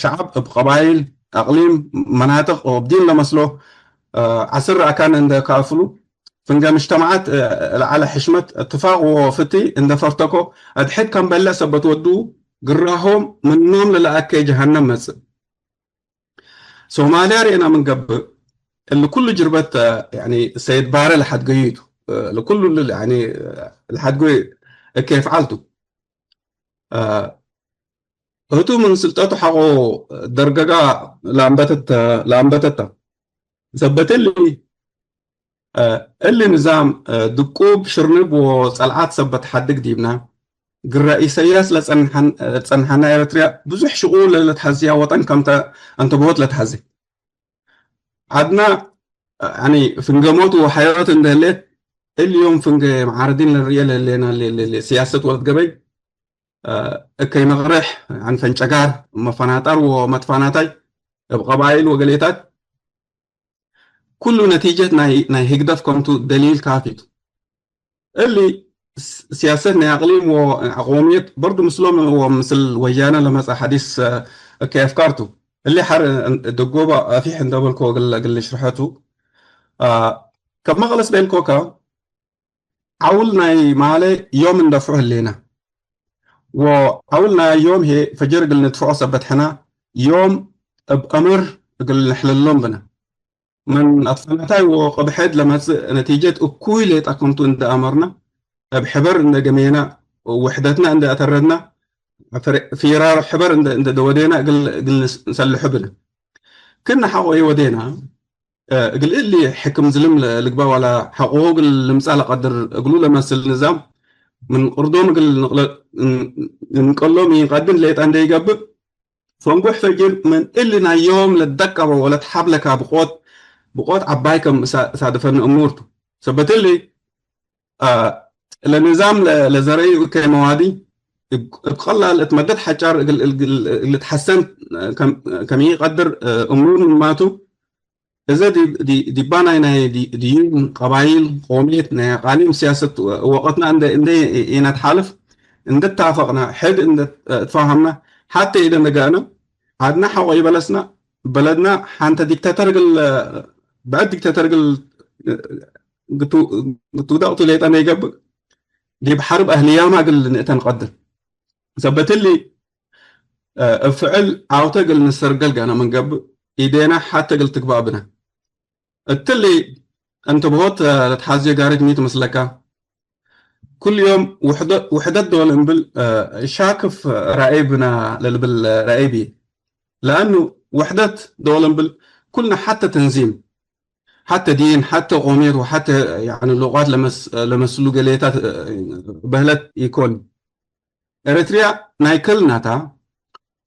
ሸዐብ እብ ቀባይል፣ አቅሊም፣ መናጥቅ ወእብ ዲን ለመስሎ ዐስር አካን እንደ ከአፍሉ፣ ፍንጌ ምጅተመዓት ለዐለ ሕሽመት፣ እትፋቅ ወፍቲ እንደ ፈርተኮ፣ አድሕድ ከም በልዕ ሰበት ወዱ፣ ግራሆም ምኖም ለለአኬ ጀሃነም መጽእ። ሶማልያ ርኤና ምን ገብእ፣ እሊ ኩሉ ጅርበት፣ ያኒ፣ ሰይድ ባረ ለሐድገዩ ቱ። እሊ ኩሉ፣ ያኒ፣ ለሐድገዩ እኬ ፍዓል ቱ። እቱ ምን ስልጠቱ ሐቆ ደርገጋ ለአንበተት፣ ለአንበተታ። ሰበት እሊ፣ እ፣ እሊ ንዛም፣ እ፣ ድቁብ፣ ሽርንብ ወጸልዓት ሰበት ሐድግ ዲብና፣ ግረ ኢሰያስ ለጸንሐን-፣ ጸንሐና ኤረትርያ ብዙሕ ሽቁል ለለትሐዝያ ወጠን ከምተ አንተብሆት ለትሐዜ። ዐድና፣ ያኒ፣ ፍንገ ሞት ወሐዮት እንደ ህሌት፣ እሊ ዮም ፍንገ መዓርዲን ለንርኤ ለህሌና ለ-፣ ለ-፣ ለ-፣ ሲያሰት ወለት ገበይ፣ አ፣ እከይ መቅሬሕ፣ ዐን ፈንጨጋር፣ መፈናጠር ወመትፋናታይ እብ ቀባይል ወገሌታት፣ ኩሉ ነቲጀት ናይ፣ ናይ ህግደፍ ከምቱ ደሊል ካፊ ቱ። እሊ ስ-፣ ሲያሰት ናይ አቅሊም ወአቆምየት በርዱ ምስሎም ወምስል ወያነ ለመጽአ ሐዲስ፣ አ፣ እከይ አፍካር ቱ። እሊ ሐር እን-፣ ደጎበ አፊሕ እንደ በልኮ እግል፣ እግል ልሽርሐ ቱ። አ፣ ከመ ቅለስ ቤልኮከ፣ ዐውል ናይ ማለ ዮም እንደፍዑ ህሌነ። ወዐውል ናይ ዮም ህዬ ፈጅር እግል ንድፍዖ ሰበት ሕነ፣ ዮም እብ አምር እግል ንሕለሎም ብነ። ምን አትፋናታይ ወቅብሐት ለመጽእ ነቲጀት እኩይ ሌጠ ክምቱ እንደ አመርነ፣ እብ ሕበር እንደ ገሜነ፣ ውሕደትነ እንደ አተረድነ፣ ፍሬ-፣ ፊራር ሕበር እንደ፣ እንደ ደወዴነ እግል፣ እግል ንስ-፣ ንሰልሑ ብነ። ክእነ ሐቆ ወዴነ፣ እ፣ እግል እሊ ሕክም ዝልም ለ-፣ ልግበእ ወለ ሐቆሁ እግል ልምጸእ ለቀድር እግሉ ለመስል ንዛም ምን ቅርዶም እግል ንቅለ-፣ ን-፣ ንንቀሎም ኢንቀድን ሌጠ እንደ ኢገብእ፣ ፈንጉሕ ፈጅር ምን እሊ ናይ ዮም ለትደቀበ ወለትሐብለከ ብቆት፣ ብቆት ዐባይ ከም እሳ-፣ እሳድፈኒ እሙር ቱ። ሰበት እሊ፣ አ፣ ለንዛም ለ-፣ ለዘረዩ እከይ መዋዲ እብ፣ እብ ቀላል እት መደት ሐጫር እግል፣ እግል፣ እግል ልትሐሰን ከም፣ ከም ኢቀድር፣ እ፣ እሙር ምንማቱ፣ እዘ ዲ-፣ ዲ-፣ ዲባናይ ናይ ዲ-፣ ዲዩን፣ ቀባይል፣ ቆምየት፣ ናይ አቃሊም ሲያሰት ወቀትና እንደ፣ እንደ ኢነትሓልፍ፣ እንደ ትፋፈቅና፣ ሕድ እንደ ትፋሀምና፣ ሐቴ ኢደንገአነ፣ ዐድና ሐቆ ኢበለስና፣ በለድና ሐንተ ዲክታተር እግል፣ ብዕድ ዲክታተር እግል ግቱ-፣ ግቱዳቅ ቱ ሌጠ ነይገብእ፣ ዲብ ሐርብ አህልያማ እግል ንእተን ቀድር። ሰበት እሊ፣ እ፣ እብ ፍዕል ዐውተ እግል ንሰርገል ገና ምን ገብእ፣ ኢዴና ሐቴ እግል ትግባእ ብነ። እትሊ እንትብሆት፣ እ፣ ለትሓዜ ጋሪት ሚ ትመስለካ? ኩል ዮም ውሕደ-፣ ውሕደት ዶል እምብል፣ እ፣ ሻክፍ ረአይ ብና ለልብል ረአይ ብዬ። ለአኑ ውሕደት ዶል እምብል ኩልነ ሐተ ተንዚም፣ ሐተ ዲን፣ ሐተ ቆምየት ወሐተ፣ ያኒ፣ ሉቃት ለመስ-፣ ለመስሉ ገሌታት፣ እ፣ በህለት ኢኮን። ኤረትርያ ናይ ክልናታ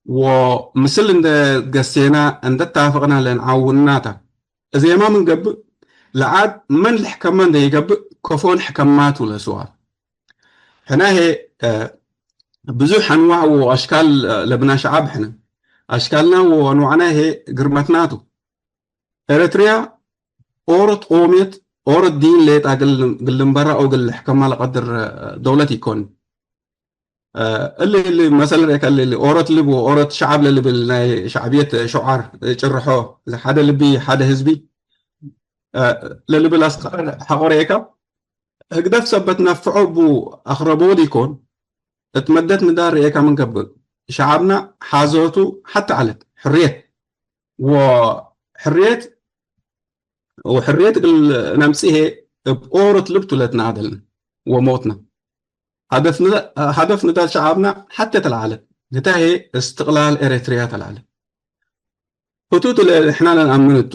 ወምስል እንደ ገሴና እንደ ታፈቅና ለንዓውናታ። እዜማ ምን ገብእ ለዓድ መን ልሕከማ እንደ ይገብእ ከፎ ልሕከማቱ ለስዋል። ሕና ሄ፣ እ፣ ብዙሕ አንዋዕ ወአሽካል፣ እ፣ ለብና ሸዓብ ሕነ። አሽካልና ወአንዋዕና ሄ ግርመትናቱ። ኤረትርያ ኦሮት ቆምየት፣ ኦሮት ዲን ሌጣ ግል-፣ ግልምበራ ኦ ግል ሕከማ ለቀድር፣ እ፣ ደውለት ኢኮን። እ፣ እሊ፣ እሊ መሰል ርኤካ እሊ፣ እሊ ኦሮት ልብ ወኦሮት ሸዓብ ለልብል ናይ ሸዕብየት ሸዓር ጭርሖ፣ ሐደ ልቢ፣ ሐደ ህዝቢ፣ እ፣ ለልብል አስቀር ሐቆ ርኤካ፣ ህግደፍ ሰበት ነፍዖ እቡ አክረቦ ዲኮን፣ እት መደት ንዳል ርኤካ ምን ገብእ፣ ሸዓብና ሐዞቱ ሐተ ዐለት፣ ሕርየት ወሕርየት ወሕርየት እግል ነምጽእ ህዬ እብ ኦሮት ልብ ቱ ለትነአደልነ ወሞትነ። ሀደፍ ንዳ-፣ ሀደፍ ንዳል ሸዓብና ሐቴ ተለዓለት፣ ህተ ህዬ እስትቅላል ኤረትርያ ተለዓለት። ህቱቱ ለሕና ለነአምን እቱ፣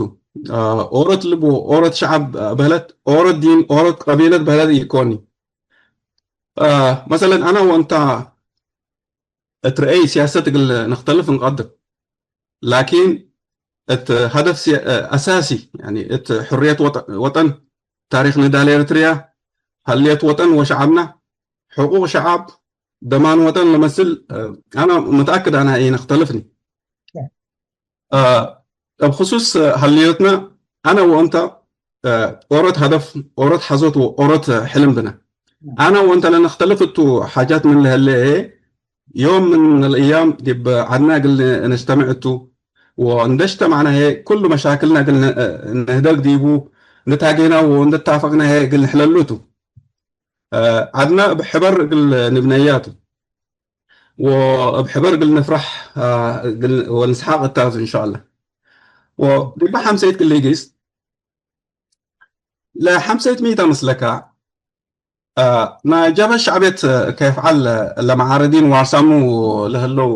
ኦሮት ልብ ወኦሮት ሸዓብ በህለት፣ ኦሮት ዲን፣ ኦሮት ቀቢለት በህለት ኢኮኒ። መሰለን አነ ወእንታ እት ረአይ ሲያሰት እግል ንክተልፍ እንቀድር። ላኪን እት ሀደፍ ሲ-፣ አሳሲ፣ ያኒ እት ሕርየት ወጠ-፣ ወጠን፣ ታሪክ ንዳል ኤረትርያ፣ ሀልየት ወጠን ወሸዓብና፣ ሕቁቅ ሸዓብ፣ ደማን ወጠን ለመስል፣ አነ ምትአክድ አነ ኢንክተልፍኒ። አ፣ እብ ክሱስ ሀልዮትነ፣ አነ ወእንተ፣ አ፣ ኦሮት ሀደፍ፣ ኦሮት ሐዞት ወኦሮት ሕልም ብነ። አነ ወእንተ ለነክተልፍ እቱ ሓጃት ምን ለህለ፣ ዮም ምን አልአያም ዲብ ዐድነ እግል ነጅተምዕ እቱ፣ ወእንደ እጅተማዕነ ህዬ፣ ኩሉ መሻክልነ እግል ነ-፣ ንህደግ ዲቡ፣ እንደ ታጌና ወእንደ ታፈቅነ ህዬ እግል ንሕለሉ ቱ። አ፣ ዐድነ እብ ሕበር እግል ንብነያ ቱ። ወእብ ሕበር እግል ንፍረሕ፣ አ፣ እግል ወንስሓቅ እታ ቱ እንሻአላህ። ወዲበ ሐምሰይት እግል ኢጊስ፣ ለሐምሰይት ሚ ተ መስለካ፣ አ፣ ናይ ጀብሀት ሸዕብየት ከይፍ ዐል ለመዓረዲን ዋርሳሙ ለህለው፣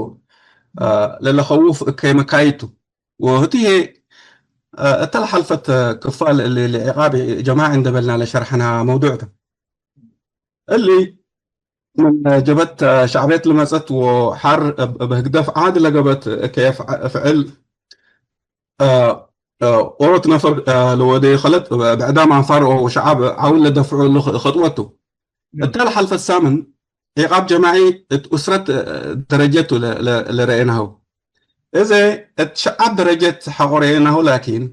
አ፣ ለለኸውፍ እከይ መካይድ ቱ። ወህቱ ህዬ፣ አ፣ እተ ለሐልፈት ክፋል እሊ ለዕቃብ ጀማዒ እንደ በልና ለሸርሐና መውዱዕ ተ። እሊ ምን ጀብሀት ሸዕብየት ለመጸት ወሐር እብ፣ እብ ህግደፍ ዐድ ለገብአት ከይፍ ፍዕል፣ አ፣ አ፣ ኦሮት ነፈር፣ አ፣ ለወደዩ ከለጥ ብዕዳም አንፋር ወሸዓብ ዐውል ለደፍዑ እሉ ኸጥወት ቱ። እተ ለሐልፈት ሳምን ዒቃብ ጀማዒ እት ኡስረት ደረጀት ቱ ለ-፣ ለ-፣ ለረኤናሁ። እዘ እት ሸዓብ ደረጀት ሐቆ ረኤናሁ፣ ላኪን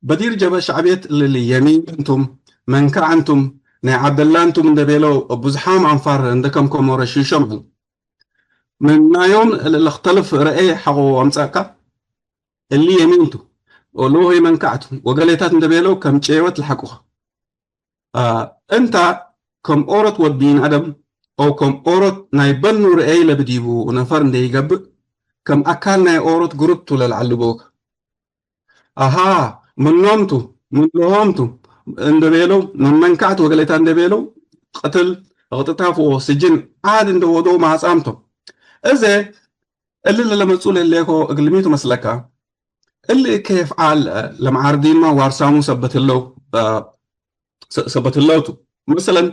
በዲር ጀበ ሸዕብየት እሊ የሚን እንቱም፣ መንካዕ እንቱም፣ ናይ ዐብደላ እንቱም እንደ ቤለው ብዙሓም አንፋር እንደ ከምከሞ ረሽሾም ዐለው። ምን ናዮም ለልክተልፍ ረአይ ሐቆ አምጸእካ፣ እሊ የሚን ቱ፣ ወሎሆይ መንካዕ ቱ ወገሌታት እንደ ቤለው ከም ጨወት ለሐቁኸ። አ፣ እንታ ከም ኦሮት ወድ ቢን አደም፣ ኦው ከም ኦሮት ናይ በኑ ርአይ ለብዲቡ ነፈር እንዴ ይገብእ፣ ከም አካል ናይ ኦሮት ግሩፕ ቱ ለልዐልቦከ። አሃ፣ ምኖም ቱ፣ ምን ለሆም ቱ እንደ ቤለው፣ ምን መንካዕት ወገሌታ እንደ ቤለው፣ ቅትል፣ እቅጥታፍ ወስጅን ዓድ እንደ ወደው ማጻም ቶም። እዘ እሊ ለለመጹ ለሌኮ እግልሚቱ መስለካ፣ እሊ እከ አፍዓል ለመዓርዲንማ ዋርሳሙ ሰበት ህለው፣ አ፣ ሰ-፣ ሰበት ህለው ቱ። መሰለን፣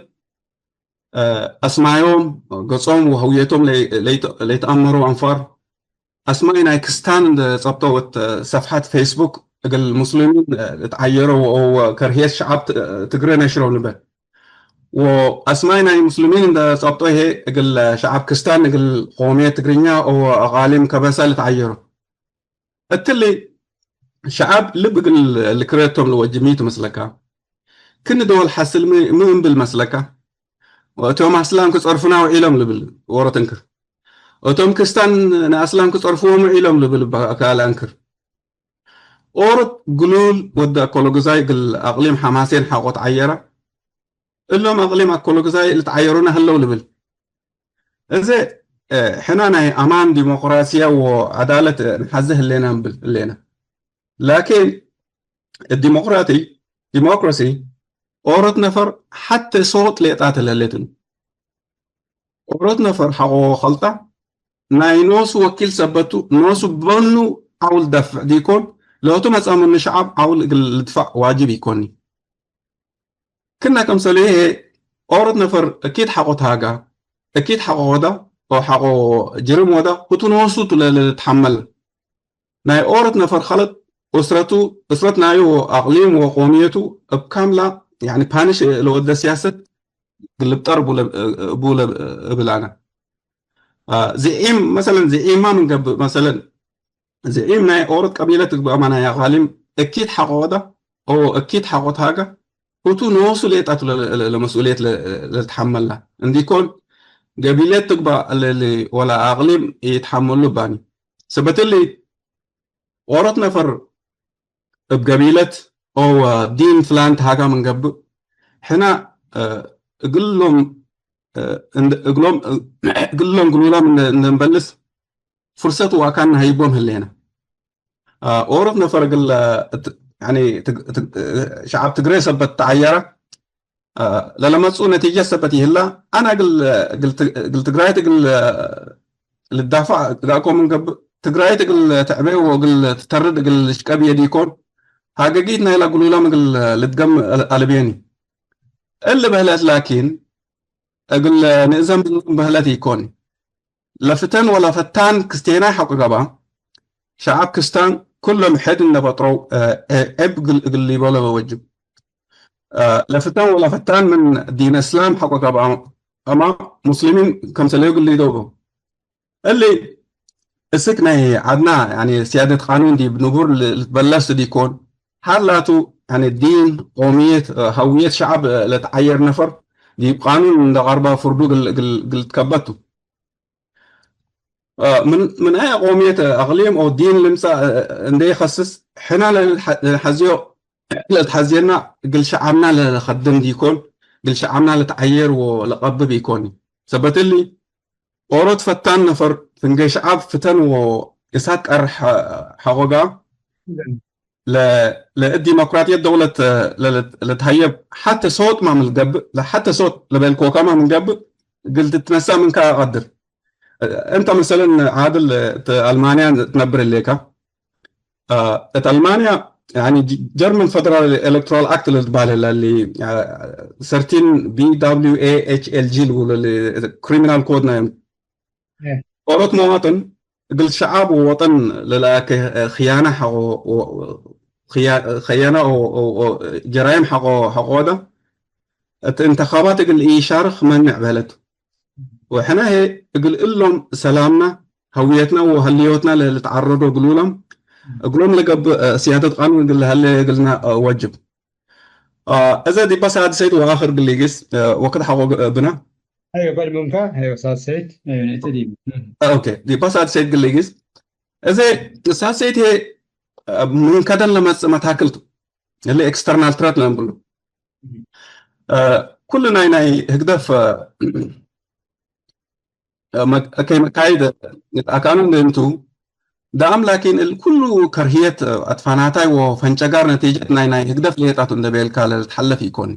አ፣ አስማዮም፣ ገጾም ወህውየቶም ለይ-፣ ለይተ-፣ ለይተአመሩ አንፋር፣ አስማይ ናይ ክስታን እንደ ጸብጠው እት ሰፍሐት ፌስቡክ እግል ሙስሊሚን ልትዓየረው ወከርህየት ሸዓብ ት-፣ ትግሬ ነሽረው ንበል። ወአስማይ ናይ ሙስሊሚን እንደ ጸብጦ ህዬ እግል ሸዓብ ክስታን እግል ቆምየት ትግርኛ ወአቃሊም ከበሳ ልትዓየረው። እትሊ ሸዐብ ልብ እግል ልክረቶም ለወጅብ ሚ ቱ መስለካ? ክእኒ ደወል ሐስል ሚ፣ ሚ እምብል መስለካ? ወእቶም አስላም ክጸርፉና ውዒሎም ልብል ዎሮት እንክር። እቶም ክስታን ነአስላም ክጸርፍዎም ውዒሎም ልብል እበ ካልእ አንክር። ኦሮት ግሉል ወደ አኮሎግዛይ እግል አቅሊም ሐማሴን ሐቆ ተዓየረ። እሎም አቅሊም አኮሎግዛይ ልትዓየሩነ ህለው ልብል። እዘ፣ እ፣ ሕና ናይ አማን ዲሞቅራሲያ ወዐዳለት ንሐዜ ህሌና እምብል ህሌና። ላኪን ዲሞቅራቲ፣ ዲሞክራሲ ኦሮት ነፈር ሐቴ ሶጥ ሌጣት ለህሌትን። ኦሮት ነፈር ሐቆ ከልጣ ናይ ኖሱ ወኪል ሰበቱ፣ ኖሱ በኑ ዐውል ደፍዕ ዲኮን፣ ለእቱ መጽአ ምኑ ሸዐብ ዐውል እግል ልድፈዕ ዋጅብ ኢኮኒ። ክና ከምሰልዬ ኦሮት ነፈር እኪት ሐቆ ተሃጋ፣ እኪት ሐቆ ወዳ፣ ወሐቆ ጅርም ወዳ፣ ህቱ ኖሱ ቱ ለልትሐመል። ናይ ኦሮት ነፈር ከለጥ፣ ኡስረቱ፣ ኡስረት ናዩ ወአቅሊም ወቆምየቱ እብ ካምላ፣ ያኒ ፓኒሽ ለወደ ሲያሰት ግልብጠር እቡ ለ-፣ እቡ ለ-፣ እብል አነ። አ፣ ዝዒም፣ መሰለን፣ ዝዒማ ምን ገብእ፣ መሰለን፣ ዝዒም ናይ ኦሮት ቀቢለት ትግበአማ ናይ አቃሊም እኪት ሐቆ ወዳ፣ ኦ፣ እኪት ሐቆ ተሃጋ፣ ህቱ ኖሱ ሌጣቱ ለ-፣ ለ-፣ ለመስኡልየት ለ-፣ ለልትሐመላ። እንዲኮን፣ ገቢለት ትግባእ ለ-፣ ለ-፣ ወላ አቅሊም ኢትሐመሉ ባኒ። ሰበት እሊ፣ ኦሮት ነፈር እብ ገቢለት ኦ ዲን ፍላን ተሃጋ ምን ገብእ፣ ሕና፣ እ፣ እግሎም፣ እ፣ እንድ-፣ እግሎም፣ እ፣ እግሎም ግሉላም እንደ፣ እንደ እንበልስ ፍርሰት ወአካን ነሀይቦም ህሌነ። አ፣ ኦሮት ነፈር እግል፣ እ፣ ት-፣ ያኒ ትግ-፣ ትግ-፣ እ፣ ሸዐብ ትግሬ ሰበት ተዓየረ፣ አ፣ ለለመጽኡ ነቲጀት ሰበት ይህላ። አነ እግል፣ እግል ት-፣ እግል ትግራይት እግል ልዳፋዕ ጋእኮ ምን ገብእ፣ ትግራይት እግል ትዕቤ ወእግል ትተርድ እግል ልሽቀብ የዲኮን፣ ሀገጊት ናይላ ግሉላም እግል ልትገም አል-፣ አልቤኒ። እሊ በህለት ላኪን፣ እግል ንእዘም በህለት ኢኮን። ለፍተን ወለፈታን ክስቴናይ ሐቆ ገብአ፣ ሸዐብ ክስታን ኩሎም ሕድ እንደ በጥረው፣ እ፣ እ፣ ዕብ እግል፣ እግል ሊበሎ ወጅብ። እ፣ ለፍተን ወለፈታን ምን ዲን እስላም ሐቆ ገብአ፣ አማ ሙስሊሚን ከምሰለዩ እግል ሊደው። እሊ እስክ ናይ ዐድና፣ ያኒ፣ ሲያደት ቃኑን ዲብ ንቡር ል-፣ ልትበለስ ዲኮን፣ ሐር ላቱ፣ ያኒ፣ ዲን፣ ቆምየት፣ እ፣ ሀውየት ሸዐብ፣ እ፣ ለትዓየር ነፈር፣ ዲብ ቃኑን እንደ ቀርባ ፍርዱ እግል፣ እግል፣ እግል ትከበት ቱ። እ፣ ምን፣ ምን አይ ቆምየት፣ እ፣ አቅሊም ኦ ዲን ልምጸእ፣ እ፣ እንዴ ኢከስስ፣ ሕና ለልሐ-፣ ለልሐዝዮ፣ ለልትሐዝየና እግል ሸዐብና ለለከድም ዲኮን፣ እግል ሸዐብና ለትዓየር ወለቀብብ ኢኮን። ሰበት እሊ፣ ኦሮት ፈታን ነፈር ፍንጌ ሸዐብ ፍተን ወእሳት ቀር ሐ-፣ ሐቆ ገብአ፣ ለ-፣ ለእት ዲሞክራትየት ደውለት ለ-፣ ለትሀየብ ሐቴ ሶጥ ማ ምን ገብእ፣ ለሐቴ ሶጥ ለቤልኮካማ ምን ገብእ፣ እግል ትትነሳእ ምንካ አቀድር። እንተ መሰለን ዓድል እት አልማንያ ትነብር ህሌካ፣ አ፣ እት አልማንያ፣ ያኒ፣ ጀ-፣ ጀርመን ፈደራል ኤሌክቶራል አክት ለልትበሀል ህለ፣ እሊ፣ አ፣ ሰርቲን ቢ ደብሊው ኤ ኤች ኤል ጂ ልብሎ፣ እሊ ክሪሚናል ኮድ ናዮም። ኦሮት መዋጥን እግል ሸዓብ ወወጠን ለለአከ ክያነ ሐቆ ወ-፣ ክያ-፣ ከየነ ወ-፣ ወ-፣ ወ-፣ ጀራይም ሐቆ፣ ሐቆ ወደ እት እንተኻባት እግል ኢሻርክ መኔዕ በህለት። ወሕነ ህዬ እግል እሎም ሰላምና፣ ሀውየትና ወሀልዮትና ለልትዓረዶ ግሉሎም፣ እግሎም ለገብእ፣ እ፣ ስያደት ቃኑን እግል ለሀሌ እግልና፣ እ፣ ወጅብ። እ፣ እዘ ዲባ ሳድሰይት ወአክር ግሊጊስ፣ እ፣ ወክድ ሐቆ ግ-፣ ብና። አይወ፣ በል ሙምካ፣ አይወ፣ ሳድሰይት፣ አይወ፣ ነእተ ዲብ። እ፣ ኦኬ፣ ዲባ ሳድሰይት ግሊጊስ። እዘ ሳድሰይት ህዬ፣ እ፣ ምን ከደን ለመጽእ መታክል ቱ፣ እሊ ኤክስተርናል ትረት ለእንብሉ። እ፣ ኩሉ ናይ፣ ናይ ህግደፍ፣ እ፣ መ-፣ ከይ መካይድ አካኑ እንዴ እንቱ፣ ደአም ላኪን እል ኩሉ ከርህየት አትፋናታይ ወፈንጨጋር ነቲጀት ናይ፣ ናይ ህግደፍ ሌጣቱ እንደ ቤልካ ለልትሐለፍ ኢኮን።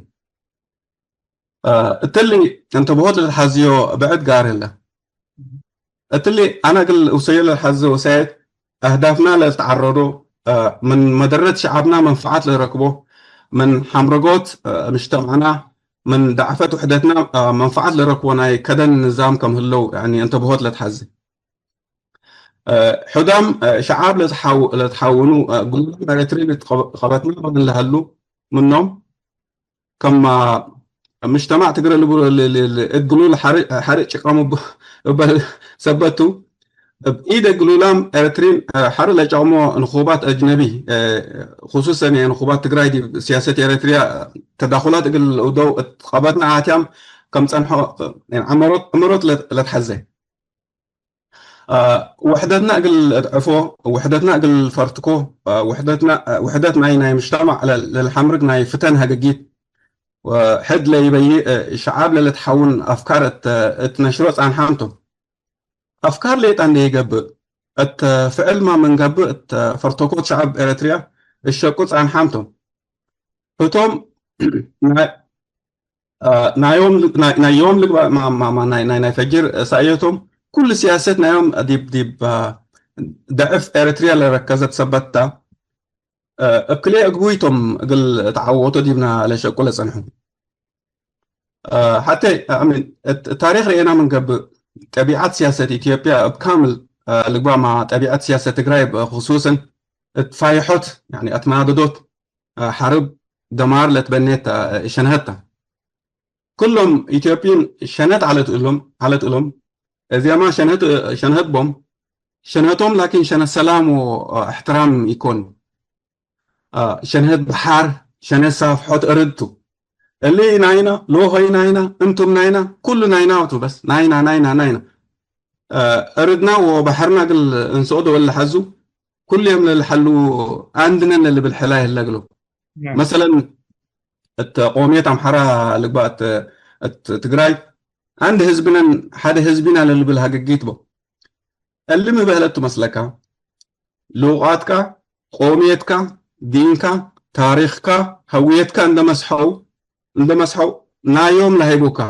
እ፣ እትሊ እንተ ብሆት ለልትሐዝዮ ብዕድ ጋር ህለ። እትሊ አነ እግል ውሰዮ ለልሐዝዮ ውሳየት አህዳፍና ለልትዓረዶ፣ እ፣ ምን መደረት ሸዓብና መንፈዓት ለረክቦ፣ ምን ሐምረጎት፣ እ፣ ምጅተማዕና፣ ምን ደዕፈት ውሕደትና፣ እ፣ መንፈዓት ለረክቦ ናይ ከደን ንዛም ከም ህለው፣ ያኒ፣ እንተ ብሆት ለትሐዜ። እ፣ ሕዳም፣ እ፣ ሸዓብ ለትሓው-፣ ለትሓውኑ፣ እ፣ ግሉም ኤረትሪ ልትቀበ-፣ ቀበትና ምን ለሀሉ ምኖም፣ ከማ ምጅተማዕ ትግረ ልቡ ል-፣ ል-፣ ል-፣ እግሉ ለሐርእ፣ ሐርእ ጭቀሙ ብ-፣ እበ ሰበቱ፣ እብ ኢደ ግሉላም ኤረትሪን፣ እ፣ ሐርእ ለጨቅሞ ንኹባት አጅነቢ፣ እ፣ ክሱሰን ንኹባት ትግራይ ዲብ ሲያሰት ኤረትርያ ተዳኹላት እግል ለውደው እት ቀበትና አትያም ከም ጸንሖ፣ እ፣ ዐመሮት፣ ዐመሮት ለ-፣ ለትሐዘ። አ፣ ውሕደትና እግል እድዕፎ፣ ውሕደትና እግል ፈርትኮ፣ አ፣ ውሕደትና፣ አ፣ ውሕደት ናይ፣ ናይ ምጅተማዕ ለ-፣ ለልሐምርግ ናይ ፍተን ሀገጊት፣ ወሕድ ለይበይእ፣ አ፣ ሸዓብ ለልትሐውን አፍካር እት፣ እት ነሽሮ ጻንሓም ቶም። አፍካር ሌጣ እንዴ ይገብእ፣ እት ፍዕል ማ ምን ገብእ፣ እት ፈርተኮት ሸዐብ ኤረትርያ እሸቁ ጻንሓም ቶም። ህቶም ናይ፣ አ፣ ናይ ዮም ል-፣ ናይ፣ ናይ ዮም ልግባእ ማ-፣ ማ-፣ ማ-፣ ናይ፣ ናይ፣ ናይ ፈጅር ሳእየቶም፣ ኩሉ ሲያሰት ናይ ዮም ዲብ፣ ዲብ፣ አ፣ ደዕፍ ኤረትርያ ለረከዘት ሰበት ታ፣ አ፣ እብ ክልኤ እግቡይ ቶም እግል ተዓወቶ ዲብና ለሸቁ ለጸንሑ። አ፣ ሐቴ፣ አሚን፣ እት ታሪክ ርኤና ምን ገብእ፣ ጠቢዐት ሲያሰት ኢትዮጵያ እብ ካምል፣ አ፣ ልግባእ ማ ጠቢዐት ሲያሰት ትግራይ እብ ክሱስን እት ፋይሖት፣ ያኒ አትማደዶት፣ አ፣ ሐርብ ደማር ለትበኔት፣ አ፣ ሸንሀት ተ። ክሎም ኢትዮጵይን ሸነት ዐለት እሎም፣ ዐለት እሎም። እዚያማ ሸንሀት፣ ሸንሀት ቦም። ሸንሀቶም ላኪን ሸነት ሰላም ወእሕትራም ኢኮን። አ፣ ሸንሀት በሐር፣ ሸነት ሳፍሖት እርድ ቱ። እሊ ናይና፣ ሎሆይ ናይና፣ እንቱም ናይና፣ ኩሉ ናይና ቱ በስ። ናይና፣ ናይና፣ ናይና። አ፣ እርድና ወበሐርና እግል እንስኦ ደወል ለሐዙ፣ ኩሉ የም ለልሐሉ አንድነን ለልብል ሕላይ ህለ እግሉ። ናም። መሰለን፣ እት ቆምየት አምሐራ ልግባእ እት፣ እት ትግራይ፣ አንድ ህዝብ ነን፣ ሐደ ህዝብ ኢና ለልብል ሀገጊት ቦ። እሊ ሚ በህለት ቱ መስለካ፣ ሉቃትካ፣ ቆምየትካ፣ ዲንካ፣ ታሪክካ፣ ሀውየትካ እንደ መስሐው፣ እንደ መስሐው ናዮም ለሀይቡካ።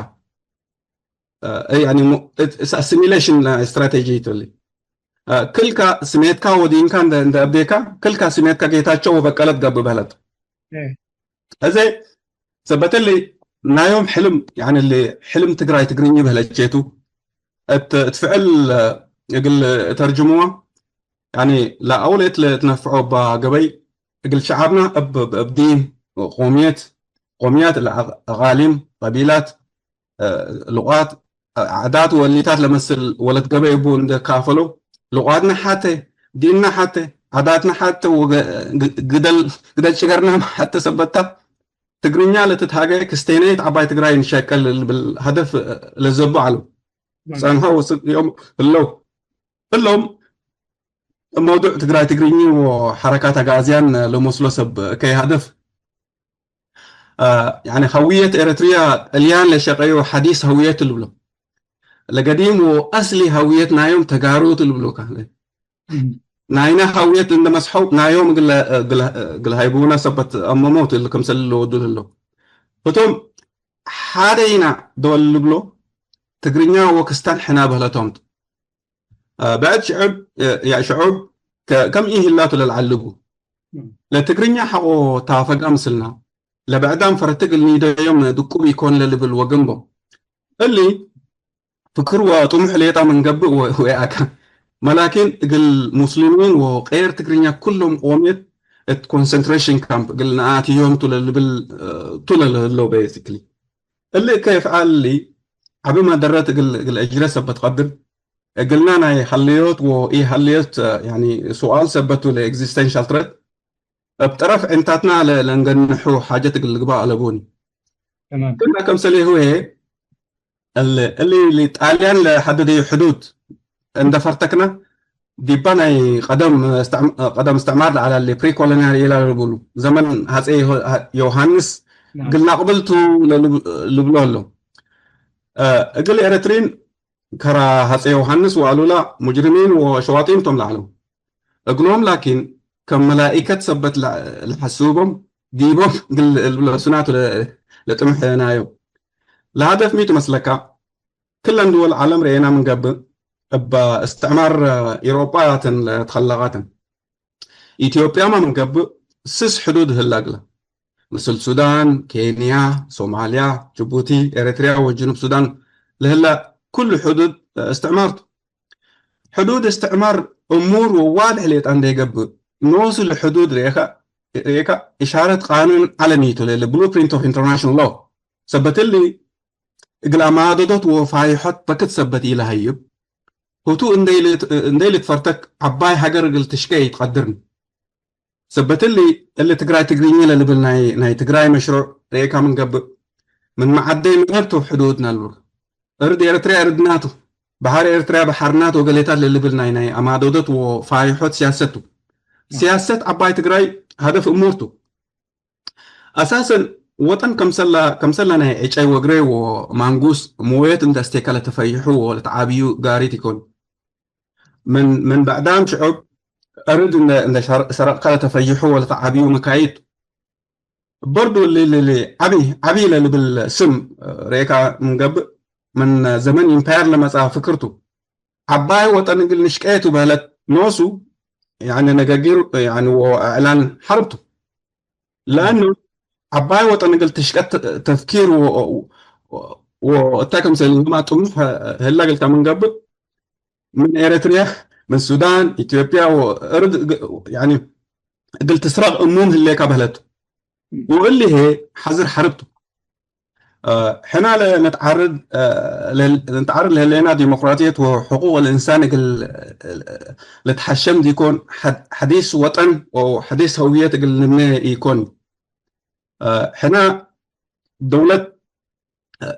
እ፣ ያኒ ሙ-፣ እት-፣ እስ-፣ አሲሚሌሽን ስትራቴጂ ቱ እሊ። እ፣ ክልካ ስሜትካ ወዲንካ እንደ፣ እንደ አብዴካ፣ ክልካ ስሜትካ ጌታቸው ወበቀለ ትገብእ በህለት። እ። እዜ ሰበት እሊ ናዮም ሕልም፣ ያኒ እሊ ሕልም ትግራይ ትግርኝ በህለቼቱ፣ እት፣ እት ፍዕል እግል ተርጅምዋ፣ ያኒ ለአውሌት ለትነፍዖ እባ ገበይ እግል ሸዓብና እብ፣ እብ፣ እብ ዲን፣ ቆምየት፣ ቆምያት ለአቃሊም፣ ቀቢላት፣ እ፣ ሉቃት፣ እ፣ ዓዳት ወእሊታት ለመስል ወለት ገበይ እቡ እንደ ካፈሎ፣ ሉቃትና ሐቴ፣ ዲንና ሐቴ፣ ዓዳትና ሐቴ ወገ-፣ ግ-፣ ግደል፣ ግደል ጭገርናም ሐቴ ሰበታ፣ ትግርኛ ለትትሃገ ክስቴነይት ዐባይ ትግራይ እንሸቀል ልብል ሀደፍ ለዘቡ ዐለው። ናም። ጸንሐው ወስቅ ዮም ህለው። እሎም መውዱዕ ትግራይ ትግርኝ ወሐረካት አጋዝያን ለመስሎ ሰብ ከይ ሀደፍ፣ አ፣ ያኒ ሀውየት ኤረትርያ ጥልያን ለሸቀዮ ሐዲስ ሀውየት ልብሎ። ለገዲም ወአስሊ ሀውየት ናዮም ተጋሩ ትልብሎ ካለ። እም። ናይና ሀውየት እንደ መስሐው ናዮም እግል፣ እግል፣ እግል ሃይቡና ሰበት አመሞት እሊ ክምሰል ለወዱ ህለው። ህቶም ሐደይና ዶል ልብሎ ትግርኛ ወክስታን ሕና በህለቶም። አ፣ ብዕድ ሽዑብ፣ አ፣ ያ ሽዑብ ከ-፣ ከም ኢህላቱ ለልዓልቡ። እም። ለትግርኛ ሐቆ ታፈጋ ምስልና፣ ለብዕዳም ፈረትግ እልኒደዮም ድቁብ ኢኮን ለልብል ወግንቦ። እሊ ፍክር ወጥሙሕ ሌጣ ምን ገብእ ወ-፣ ወአከ። መላኪን እግል ሙስሊሚን ወቄር ትግርኛ ኩሎም ቆምየት እት ኮንሰንትሬሽን ካምፕ እግል ነኣትዮም ቱ ለልብል፣ አ፣ ቱ ለልህለው ቤሲክሊ። እሊ እከ ይፍዓል እሊ ዐቢ መደረት እግል፣ እግል እጅረ ሰበት ቀድር፣ እግልና ናይ ሀልዮት ወኢሀልዮት፣ ያኒ ሱኣል ሰበት ቱ ለኤግዚስተንሻል ትረት፣ እብ ጠረፍ ዕንታትና ለ-፣ ለእንገንሑ ሓጀት እግል ልግባእ አለቡኒ። ተማም። ክና ከምሰሌሁ ህዬ፣ እል-፣ እሊ ጣልያን ለሐደደዩ ሕዱድ እንደ ፈርተክነ፣ ዲባ ናይ ቀደም እስትዕም-፣ ቀደም እስትዕማር ለዐለ ፕሪ ኮሎኒያል ኢላ ልብሉ፣ ዘመን ሀጼ ዮ-፣ ዮሃንስ ናም። ግል ናቅብል ቱ ለልብ-፣ ልብሎ ህለው። እ፣ እግል ኤረትሪን ከረ ሀጼ ዮሃንስ ወአሉላ ሙጅሪሚን ወሸዋጢን ቶም ለዐለው። እግሎም ላኪን፣ ከም መላኢከት ሰበት ለ-፣ ለሐስቦም፣ ዲቦም እግል ልብለሱና ቱ ለ-፣ ለጥምሕ ናዮም። ለሀደፍ ሚ ቱ መስለካ? ክለን ድወል ዐለም ረኤና ምን ገብእ፣ እበ እስትዕማር ኤውሮጳ ተን ለትከለቀተን። ኢትዮጵያመ ምን ገብእ፣ ስስ ሕዱድ ህለ እግለ። ምስል ሱዳን፣ ኬንያ፣ ሶማልያ፣ ጅቡቲ፣ ኤረትርያ ወጅኑብ ሱዳን ለህለ ኩሉ ሕዱድ እስትዕማር ቱ። ሕዱድ እስትዕማር እሙር ወዋድሕ ሌጠ እንዴ ገብእ፣ ኖሱ ለሕዱድ ርኤካ፣ ርኤካ እሻረት ቃኑን ዐለሚ ቱ ለልብሉ ፕሪንት ኦፍ ኢንተርናሽናል ሎ። ሰበት እሊ፣ እግል አማደዶት ወፋይሖት በክት ሰበት ኢለሀይብ፣ ህቱ እንዴ ልት-፣ እንዴ ልትፈርተክ ዐባይ ሀገር እግል ትሽቄ ኢትቀድርን። ሰበት እሊ፣ እሊ ትግራይ ትግርኛ ለልብል ናይ፣ ናይ ትግራይ መሽሩዕ ርኤካ ምን ገብእ፣ ምን መዓደይ ምዕር ቱ ሕዱድነ ልብል። እርድ ኤረትርያ እርድና ቱ፣ በሐር ኤረትርያ በሐርና ቱ ወገሌታት ለልብል ናይ፣ ናይ አማደዶት ወፋይሖት ሲያሰት ቱ። ሲያሰት ዐባይ ትግራይ ሀደፍ እሙር ቱ። አሳሰን ወጠን ከምሰላ፣ ከምሰላ ናይ ዕጨይ ወግሬ ወማንጉስ ሙዌት እንደ አስቴከ ለተፈይሑ ወለተዓብዩ ጋሪት ኢኮን። ምን፣ ምን በዕዳም ሽዑብ እርድ እንደ፣ እንደ ሸር-፣ ሰረቅከ ለተፈይሑ ወለተዓብዩ መካይድ። በርዱ እሊ፣ እሊ፣ እሊ ዐቢ፣ ዐቢ ለልብል ስም ርኤካ ምን ገብእ፣ ምን ዘመን ኢምፓየር ለመጽአ ፍክር ቱ። ዐባይ ወጠን እግል ንሽቄ ቱ በህለት ኖሱ፣ ያኒ ነገጊር፣ ያኒ ወእዕላን ሐርብ ቱ። ለአኑ ዐባይ ወጠን እግል ትሽቀት ተፍኪር ወ-፣ ወ-፣ ወእተ ክምሰልሁመ ጥሙሕ ህለ እግልከ ምን ገብእ፣ ምን ኤረትርያ፣ ምን ሱዳን፣ ኢትዮጵያ ወእርድ እግ-፣ ያኒ እግል ትስረቅ እሙም ህሌከ በህለት። ወእሊ ህዬ ሐዝር ሐርብ ቱ። አ፣ ሕና ለንትዓርድ፣ አ፣ ለ-፣ ለንትዓርድ ለህሌና ዲሞቅራጥየት ወሕቁቅ ልእንሳን እግል ልትሐሸም ዲኮን፣ ሐድ-፣ ሐዲስ ወጠን ወሐዲስ ሀውየት እግል ንብኔ ኢኮን። አ፣ ሕና ደውለት፣ አ፣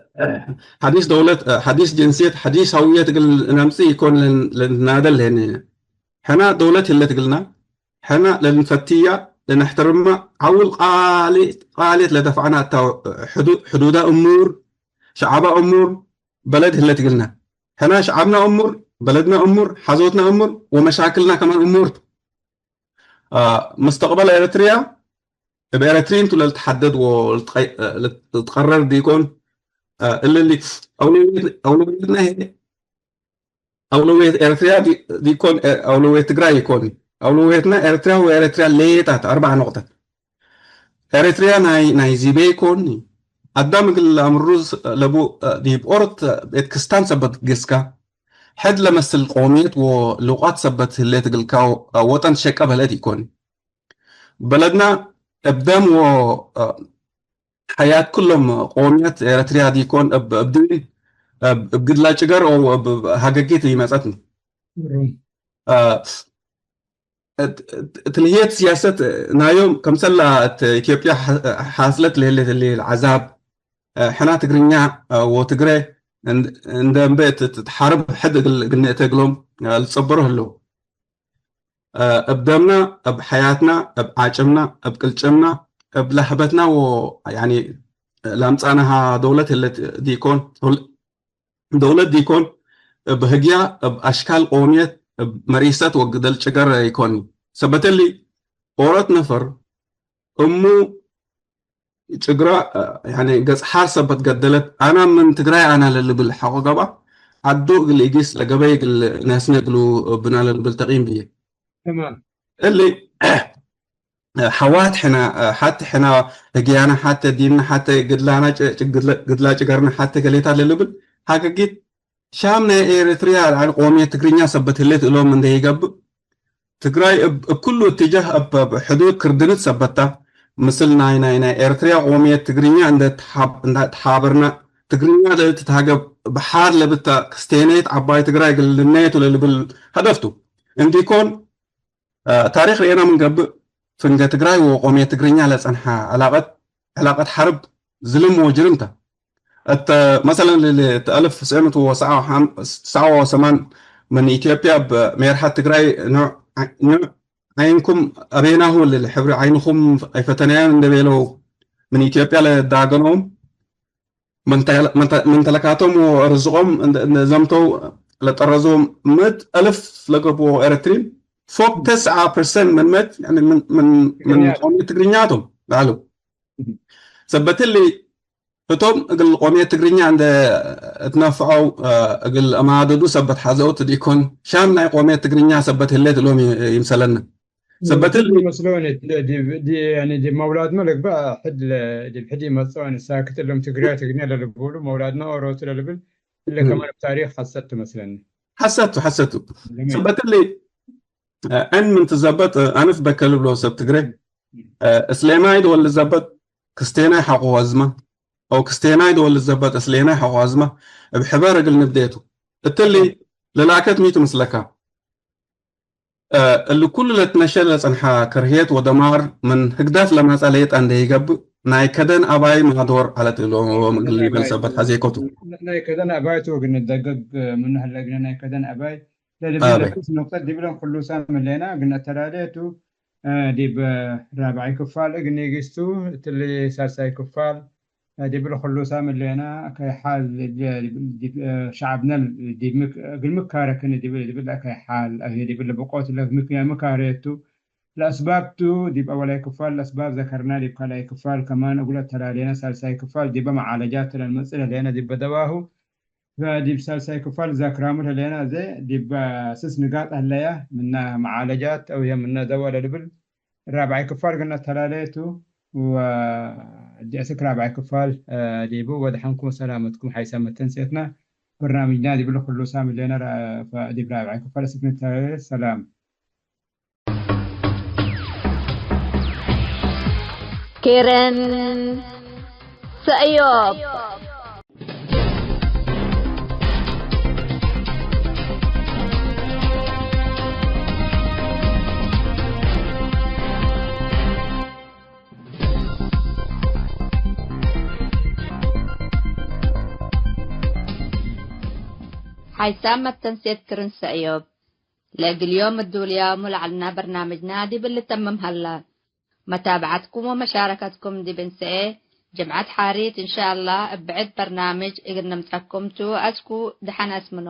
ሐዲስ ደውለት፣ አ፣ ሐዲስ ጅንስየት፣ ሐዲስ ሀውየት እግል ነምጽእ ኢኮን ለን-፣ ለንትናደል ለህሌነ። ሕና ደውለት ህለት እግልና፣ ሕና ለንፈትያ፣ ለነሕተርማ፣ ዐውል ቃሊ-፣ ቃልየት ለደፍዐና እታ ሕዱ-፣ ሕዱዳ እሙር፣ ሸዐባ እሙር፣ በለድ ህለት እግልና። ሕና ሸዐብና እሙር፣ በለድና እሙር፣ ሐዞትና እሙር ወመሻክልና ከማን እሙር ቱ። አ፣ መስተቅበል ኤረትርያ እብ ኤረትሪን ቱ ለልትሐደድ ወልትቀ-፣ ልትቀረር ዲኮን። አ፣ እሊ፣ እሊ አውለውየት-፣ አውለውየትና ህዬ አውለውየት ኤረትርያ ዲ-፣ ዲኮን፣ ኤ-፣ አውለውየት ትግራይ ኢኮን። አውለውየትና ኤረትርያ ወኤረትርያ ሌጣት አርበዕ ኖቅጠት። ኤረትርያ ናይ፣ ናይ ዚቤ ኢኮን። አዳም እግል ለአምሩ ለቡ፣ ዲብ ኦሮት ቤት ክስታን ሰበት ገስካ፣ ሕድ ለመስል ቆምየት ወሉቃት ሰበት ህሌት እግልካ ወጠን ሸቀ በህለት ኢኮን። በለድና እብ ደም ወ-፣ ሐያት ክሎም ቆምየት ኤረትርያ ዲኮን፣ እብ፣ እብ ድን፣ እብ፣ እብ ግድላ ጭገር ወ-፣ እብ፣ እብ ሀገጊት ኢመጸትኒ። እም። አ፣ እት-፣ እት-፣ እት ልህየት ሲያሰት ናዮም ከምሰላ እት ኢትዮጵያ ሐ-፣ ሐስለት ለህሌት እሊ ለዐዛብ፣ አ፣ ሕና ትግርኛ፣ አ፣ ወትግሬ እንድ-፣ እንደ እምቤ እት፣ እት፣ እት ሐርብ ሕድ እግል፣ እግል ንእተ እግሎም፣ አ፣ ልትጸበሮ ህለው። አ፣ እብ ደምና፣ እብ ሐያትና፣ እብ ዓጭምና፣ እብ ቅልጭምና፣ እብ ለህበትና ወ-፣ ያኒ ለአምጻናሃ ደውለት ህለት ዲኮን፣ ደውል-፣ ደውለት ዲኮን፣ እብ ህግያ፣ እብ አሽካል ቆምየት፣ እብ መሪሰት ወግደል ጭገር ኢኮን። ሰበት እሊ፣ ኦሮት ነፈር እሙ ጭግራ፣ ያኒ ገጽ ሐር ሰበት ገደለት፣ አና ምን ትግራይ አና ለልብል ሐቆ ገብአ፣ ዐዱ እግል ኢጊስ ለገበይ እግል ነስነ እግሉ ብና ለልብል ተቂም ብዬ። ተማም። እሊ ሐዋት ሕነ፣ ሐቲ ሕነ ህግያነ ሐተ ዲንነ ሐተ ግድላና ጭ-፣ ጭ-፣ ግድለ-፣ ግድላ ጭገርነ ሐተ ገሌታት ለልብል ሐቀጊት ሻም ናይ ኤረትርያ ለዐል ቆምየት ትግርኛ ሰበት ህሌት እሎም እንዴ ኢገብእ፣ ትግራይ እብ፣ እብ ኩሉ እትጃህ እብ፣ እብ ሕዱድ ክርድንት ሰበት ተ። ምስል ናይ፣ ናይ፣ ናይ ኤረትርያ ቆምየት ትግርኛ እንደ ተሓብ-፣ እንደ ተሓበርና ትግርኛ ለልትትሃገብ በሓር ለብተ ክስቴኔት ዐባይ ትግራይ እግል ልነየቱ ለልብል ሀደፍ ቱ። እንዲኮን፣ አ፣ ታሪክ ርኤና ምን ገብእ፣ ፍንገ ትግራይ ወቆምየት ትግርኛ ለጸንሐ ዕላቀት፣ ዕላቀት ሐርብ ዝልም ወጅርም ተ። እተ፣ መሰለን፣ ል-፣ ል-፣ እተ አልፍ ትስዕ ምእት ወሰብዓ ወሰማን ምን ኢትዮጵያ እብ ሜርሐት ትግራይ ኖዕ፣ ኖዕ ዓይንኩም አቤናሁ እሊ ሕብሪ ዓይንኩም አይፈተነያን እንዴ ቤለው ምን ኢትዮጵያ ለዳገኖም መንተ-፣ መንተ-፣ መንተለካቶም ወርዝቆም እንደ፣ እንደ ዘምተው ለጠረዞም ምእት አልፍ ለገብኦ ኤረትሪን ፎቅ ተስዓ ፐርሰንት ምን መት፣ ያኒ ምን፣ ምን፣ ምን ትግርኛ። ቆምየት ትግርኛ ቶም ለዐለው። እም። ሰበት እሊ እቶም እግል ቆምየት ትግርኛ እንደ እትነፍዐው፣ አ፣ እግል አማደዱ ሰበት ሐዘውት ዲኮን፣ ሻም ናይ ቆምየት ትግርኛ ሰበት ህሌት እሎም ይ-፣ ይምሰለነ። እም፣ ሰበት እሊ መስሎኒ፣ ዲ-፣ ዲ-፣ ያኒ ዲብ መውላድመ ልግበእ ሕድ ለ-፣ ዲብ ሕድ ይመጽኦ፣ ያኒ ሳክት እሎም ትግርኛ ትግርኛ ለልቡሉ፣ መውላድመ ኦሮቱ ለልብል፣ እለ እም። ከማን እብ ታሪክ ሐሰት ትመስለኒ። ሐሰቱ፣ ሐሰቱ። ለምን? ሰበት እሊ፣ አ፣ ዕን ምን ትዘበጥ፣ አ፣ አንፍ በከ ልብሎ ሰብ ትግሬ፣ እም። አ፣ እስሌማይ ድወል ልዘበጥ፣ ክስቴናይ ሐቆ አዝመ፣ አው ክስቴናይ ድወል ልዘበጥ እስሌናይ ሐቆ አዝመ፣ እብ ሕበር እግል ንብዴቱ። እትሊ ለላከት ሚ ቱ ምስለካ? አ፣ እሊ ኩሉ ለትነሸል ለጸንሐ ከርህየት ወደማር ምን ህግደፍ ለመጸ ሌጠ እንዴ ኢገብእ፣ ናይ ከደን አባይ ማዶር ዐለት እሎም እግል ከደን ኒብል አባይ፣ ሰበት ሐዜኮቱ። ናይ ከደን አባይ ቱ እግል ንደገግ ምኑ ህለ እግለ ናይ ከደን አባይ ለልብል አበ። ለክስ ኑቅጠት ዲብለን ክሉሳም ህሌና እግል ነተላሌ ቱ፣ እ፣ ዲብ ራብዓይ ክፋል እግል ኒጊስቱ፣ እትሊ ሳልሳይ ክፋል፣ እ፣ ዲብል ክሉሳም ህሌና፣ ከይ ሓል ዲብ፣ ዲብ፣ እ፣ ሸዐብነ ዲብ ምክ-፣ እግል ምካረ ክኒ ዲብል፣ ዲብል ከይ ሓል፣ አህይ ዲብል ብቆት ለምክ-፣ ምካረ ቱ፣ ለአስባብ ቱ፣ ዲብ አወላይ ክፋል ለአስባብ ዘከርና፣ ዲብ ካልኣይ ክፋል ከማን እግል አተላሌነ፣ ሳልሳይ ክፋል ዲበ መዓለጃት ለንመጽእ ለህሌነ ዲበ ደዋሁ፣ ፈዲብ ሳልሳይ ክፋል ዛክራሙ ለህሌነ፣ አዜ ዲብ ስስ ንጋጥ ህለያ፣ ምነ መዓለጃት አው ህዬ ምነ ደዋ ለልብል፣ ራብዓይ ክፋል እግል ነተላሌ ቱ፣ ወእዲ አስክ ራብዓይ ክፋል፣ እ፣ ዲቡ ወደሐንኩም ወሰላመትኩም ሓይሳም መተንሴትነ፣ በርናምጅና ዲብለ ክሉሳም ህሌነ፣ ራ-፣ ፈዲብ ራብዓይ ክፋል አስክ ነተላሌ። ሰላም። ኬረን ሰእዮብ። ሓይሳም መተንሴት ክርን ሰእዮብ። ለእግል ዮም እዱልያሙ ለዐልና በርናምጅና ዲብ ልተምም ሀላ። መታብዐትኩም ወመሻረከትኩም ዲብ እንሰኤ ጅምዐት ሓሪት እንሻአላህ እብ ብዕድ በርናምጅ እግል ንምጸኩም ቱ። አስኩ ደሐን አስምኖ።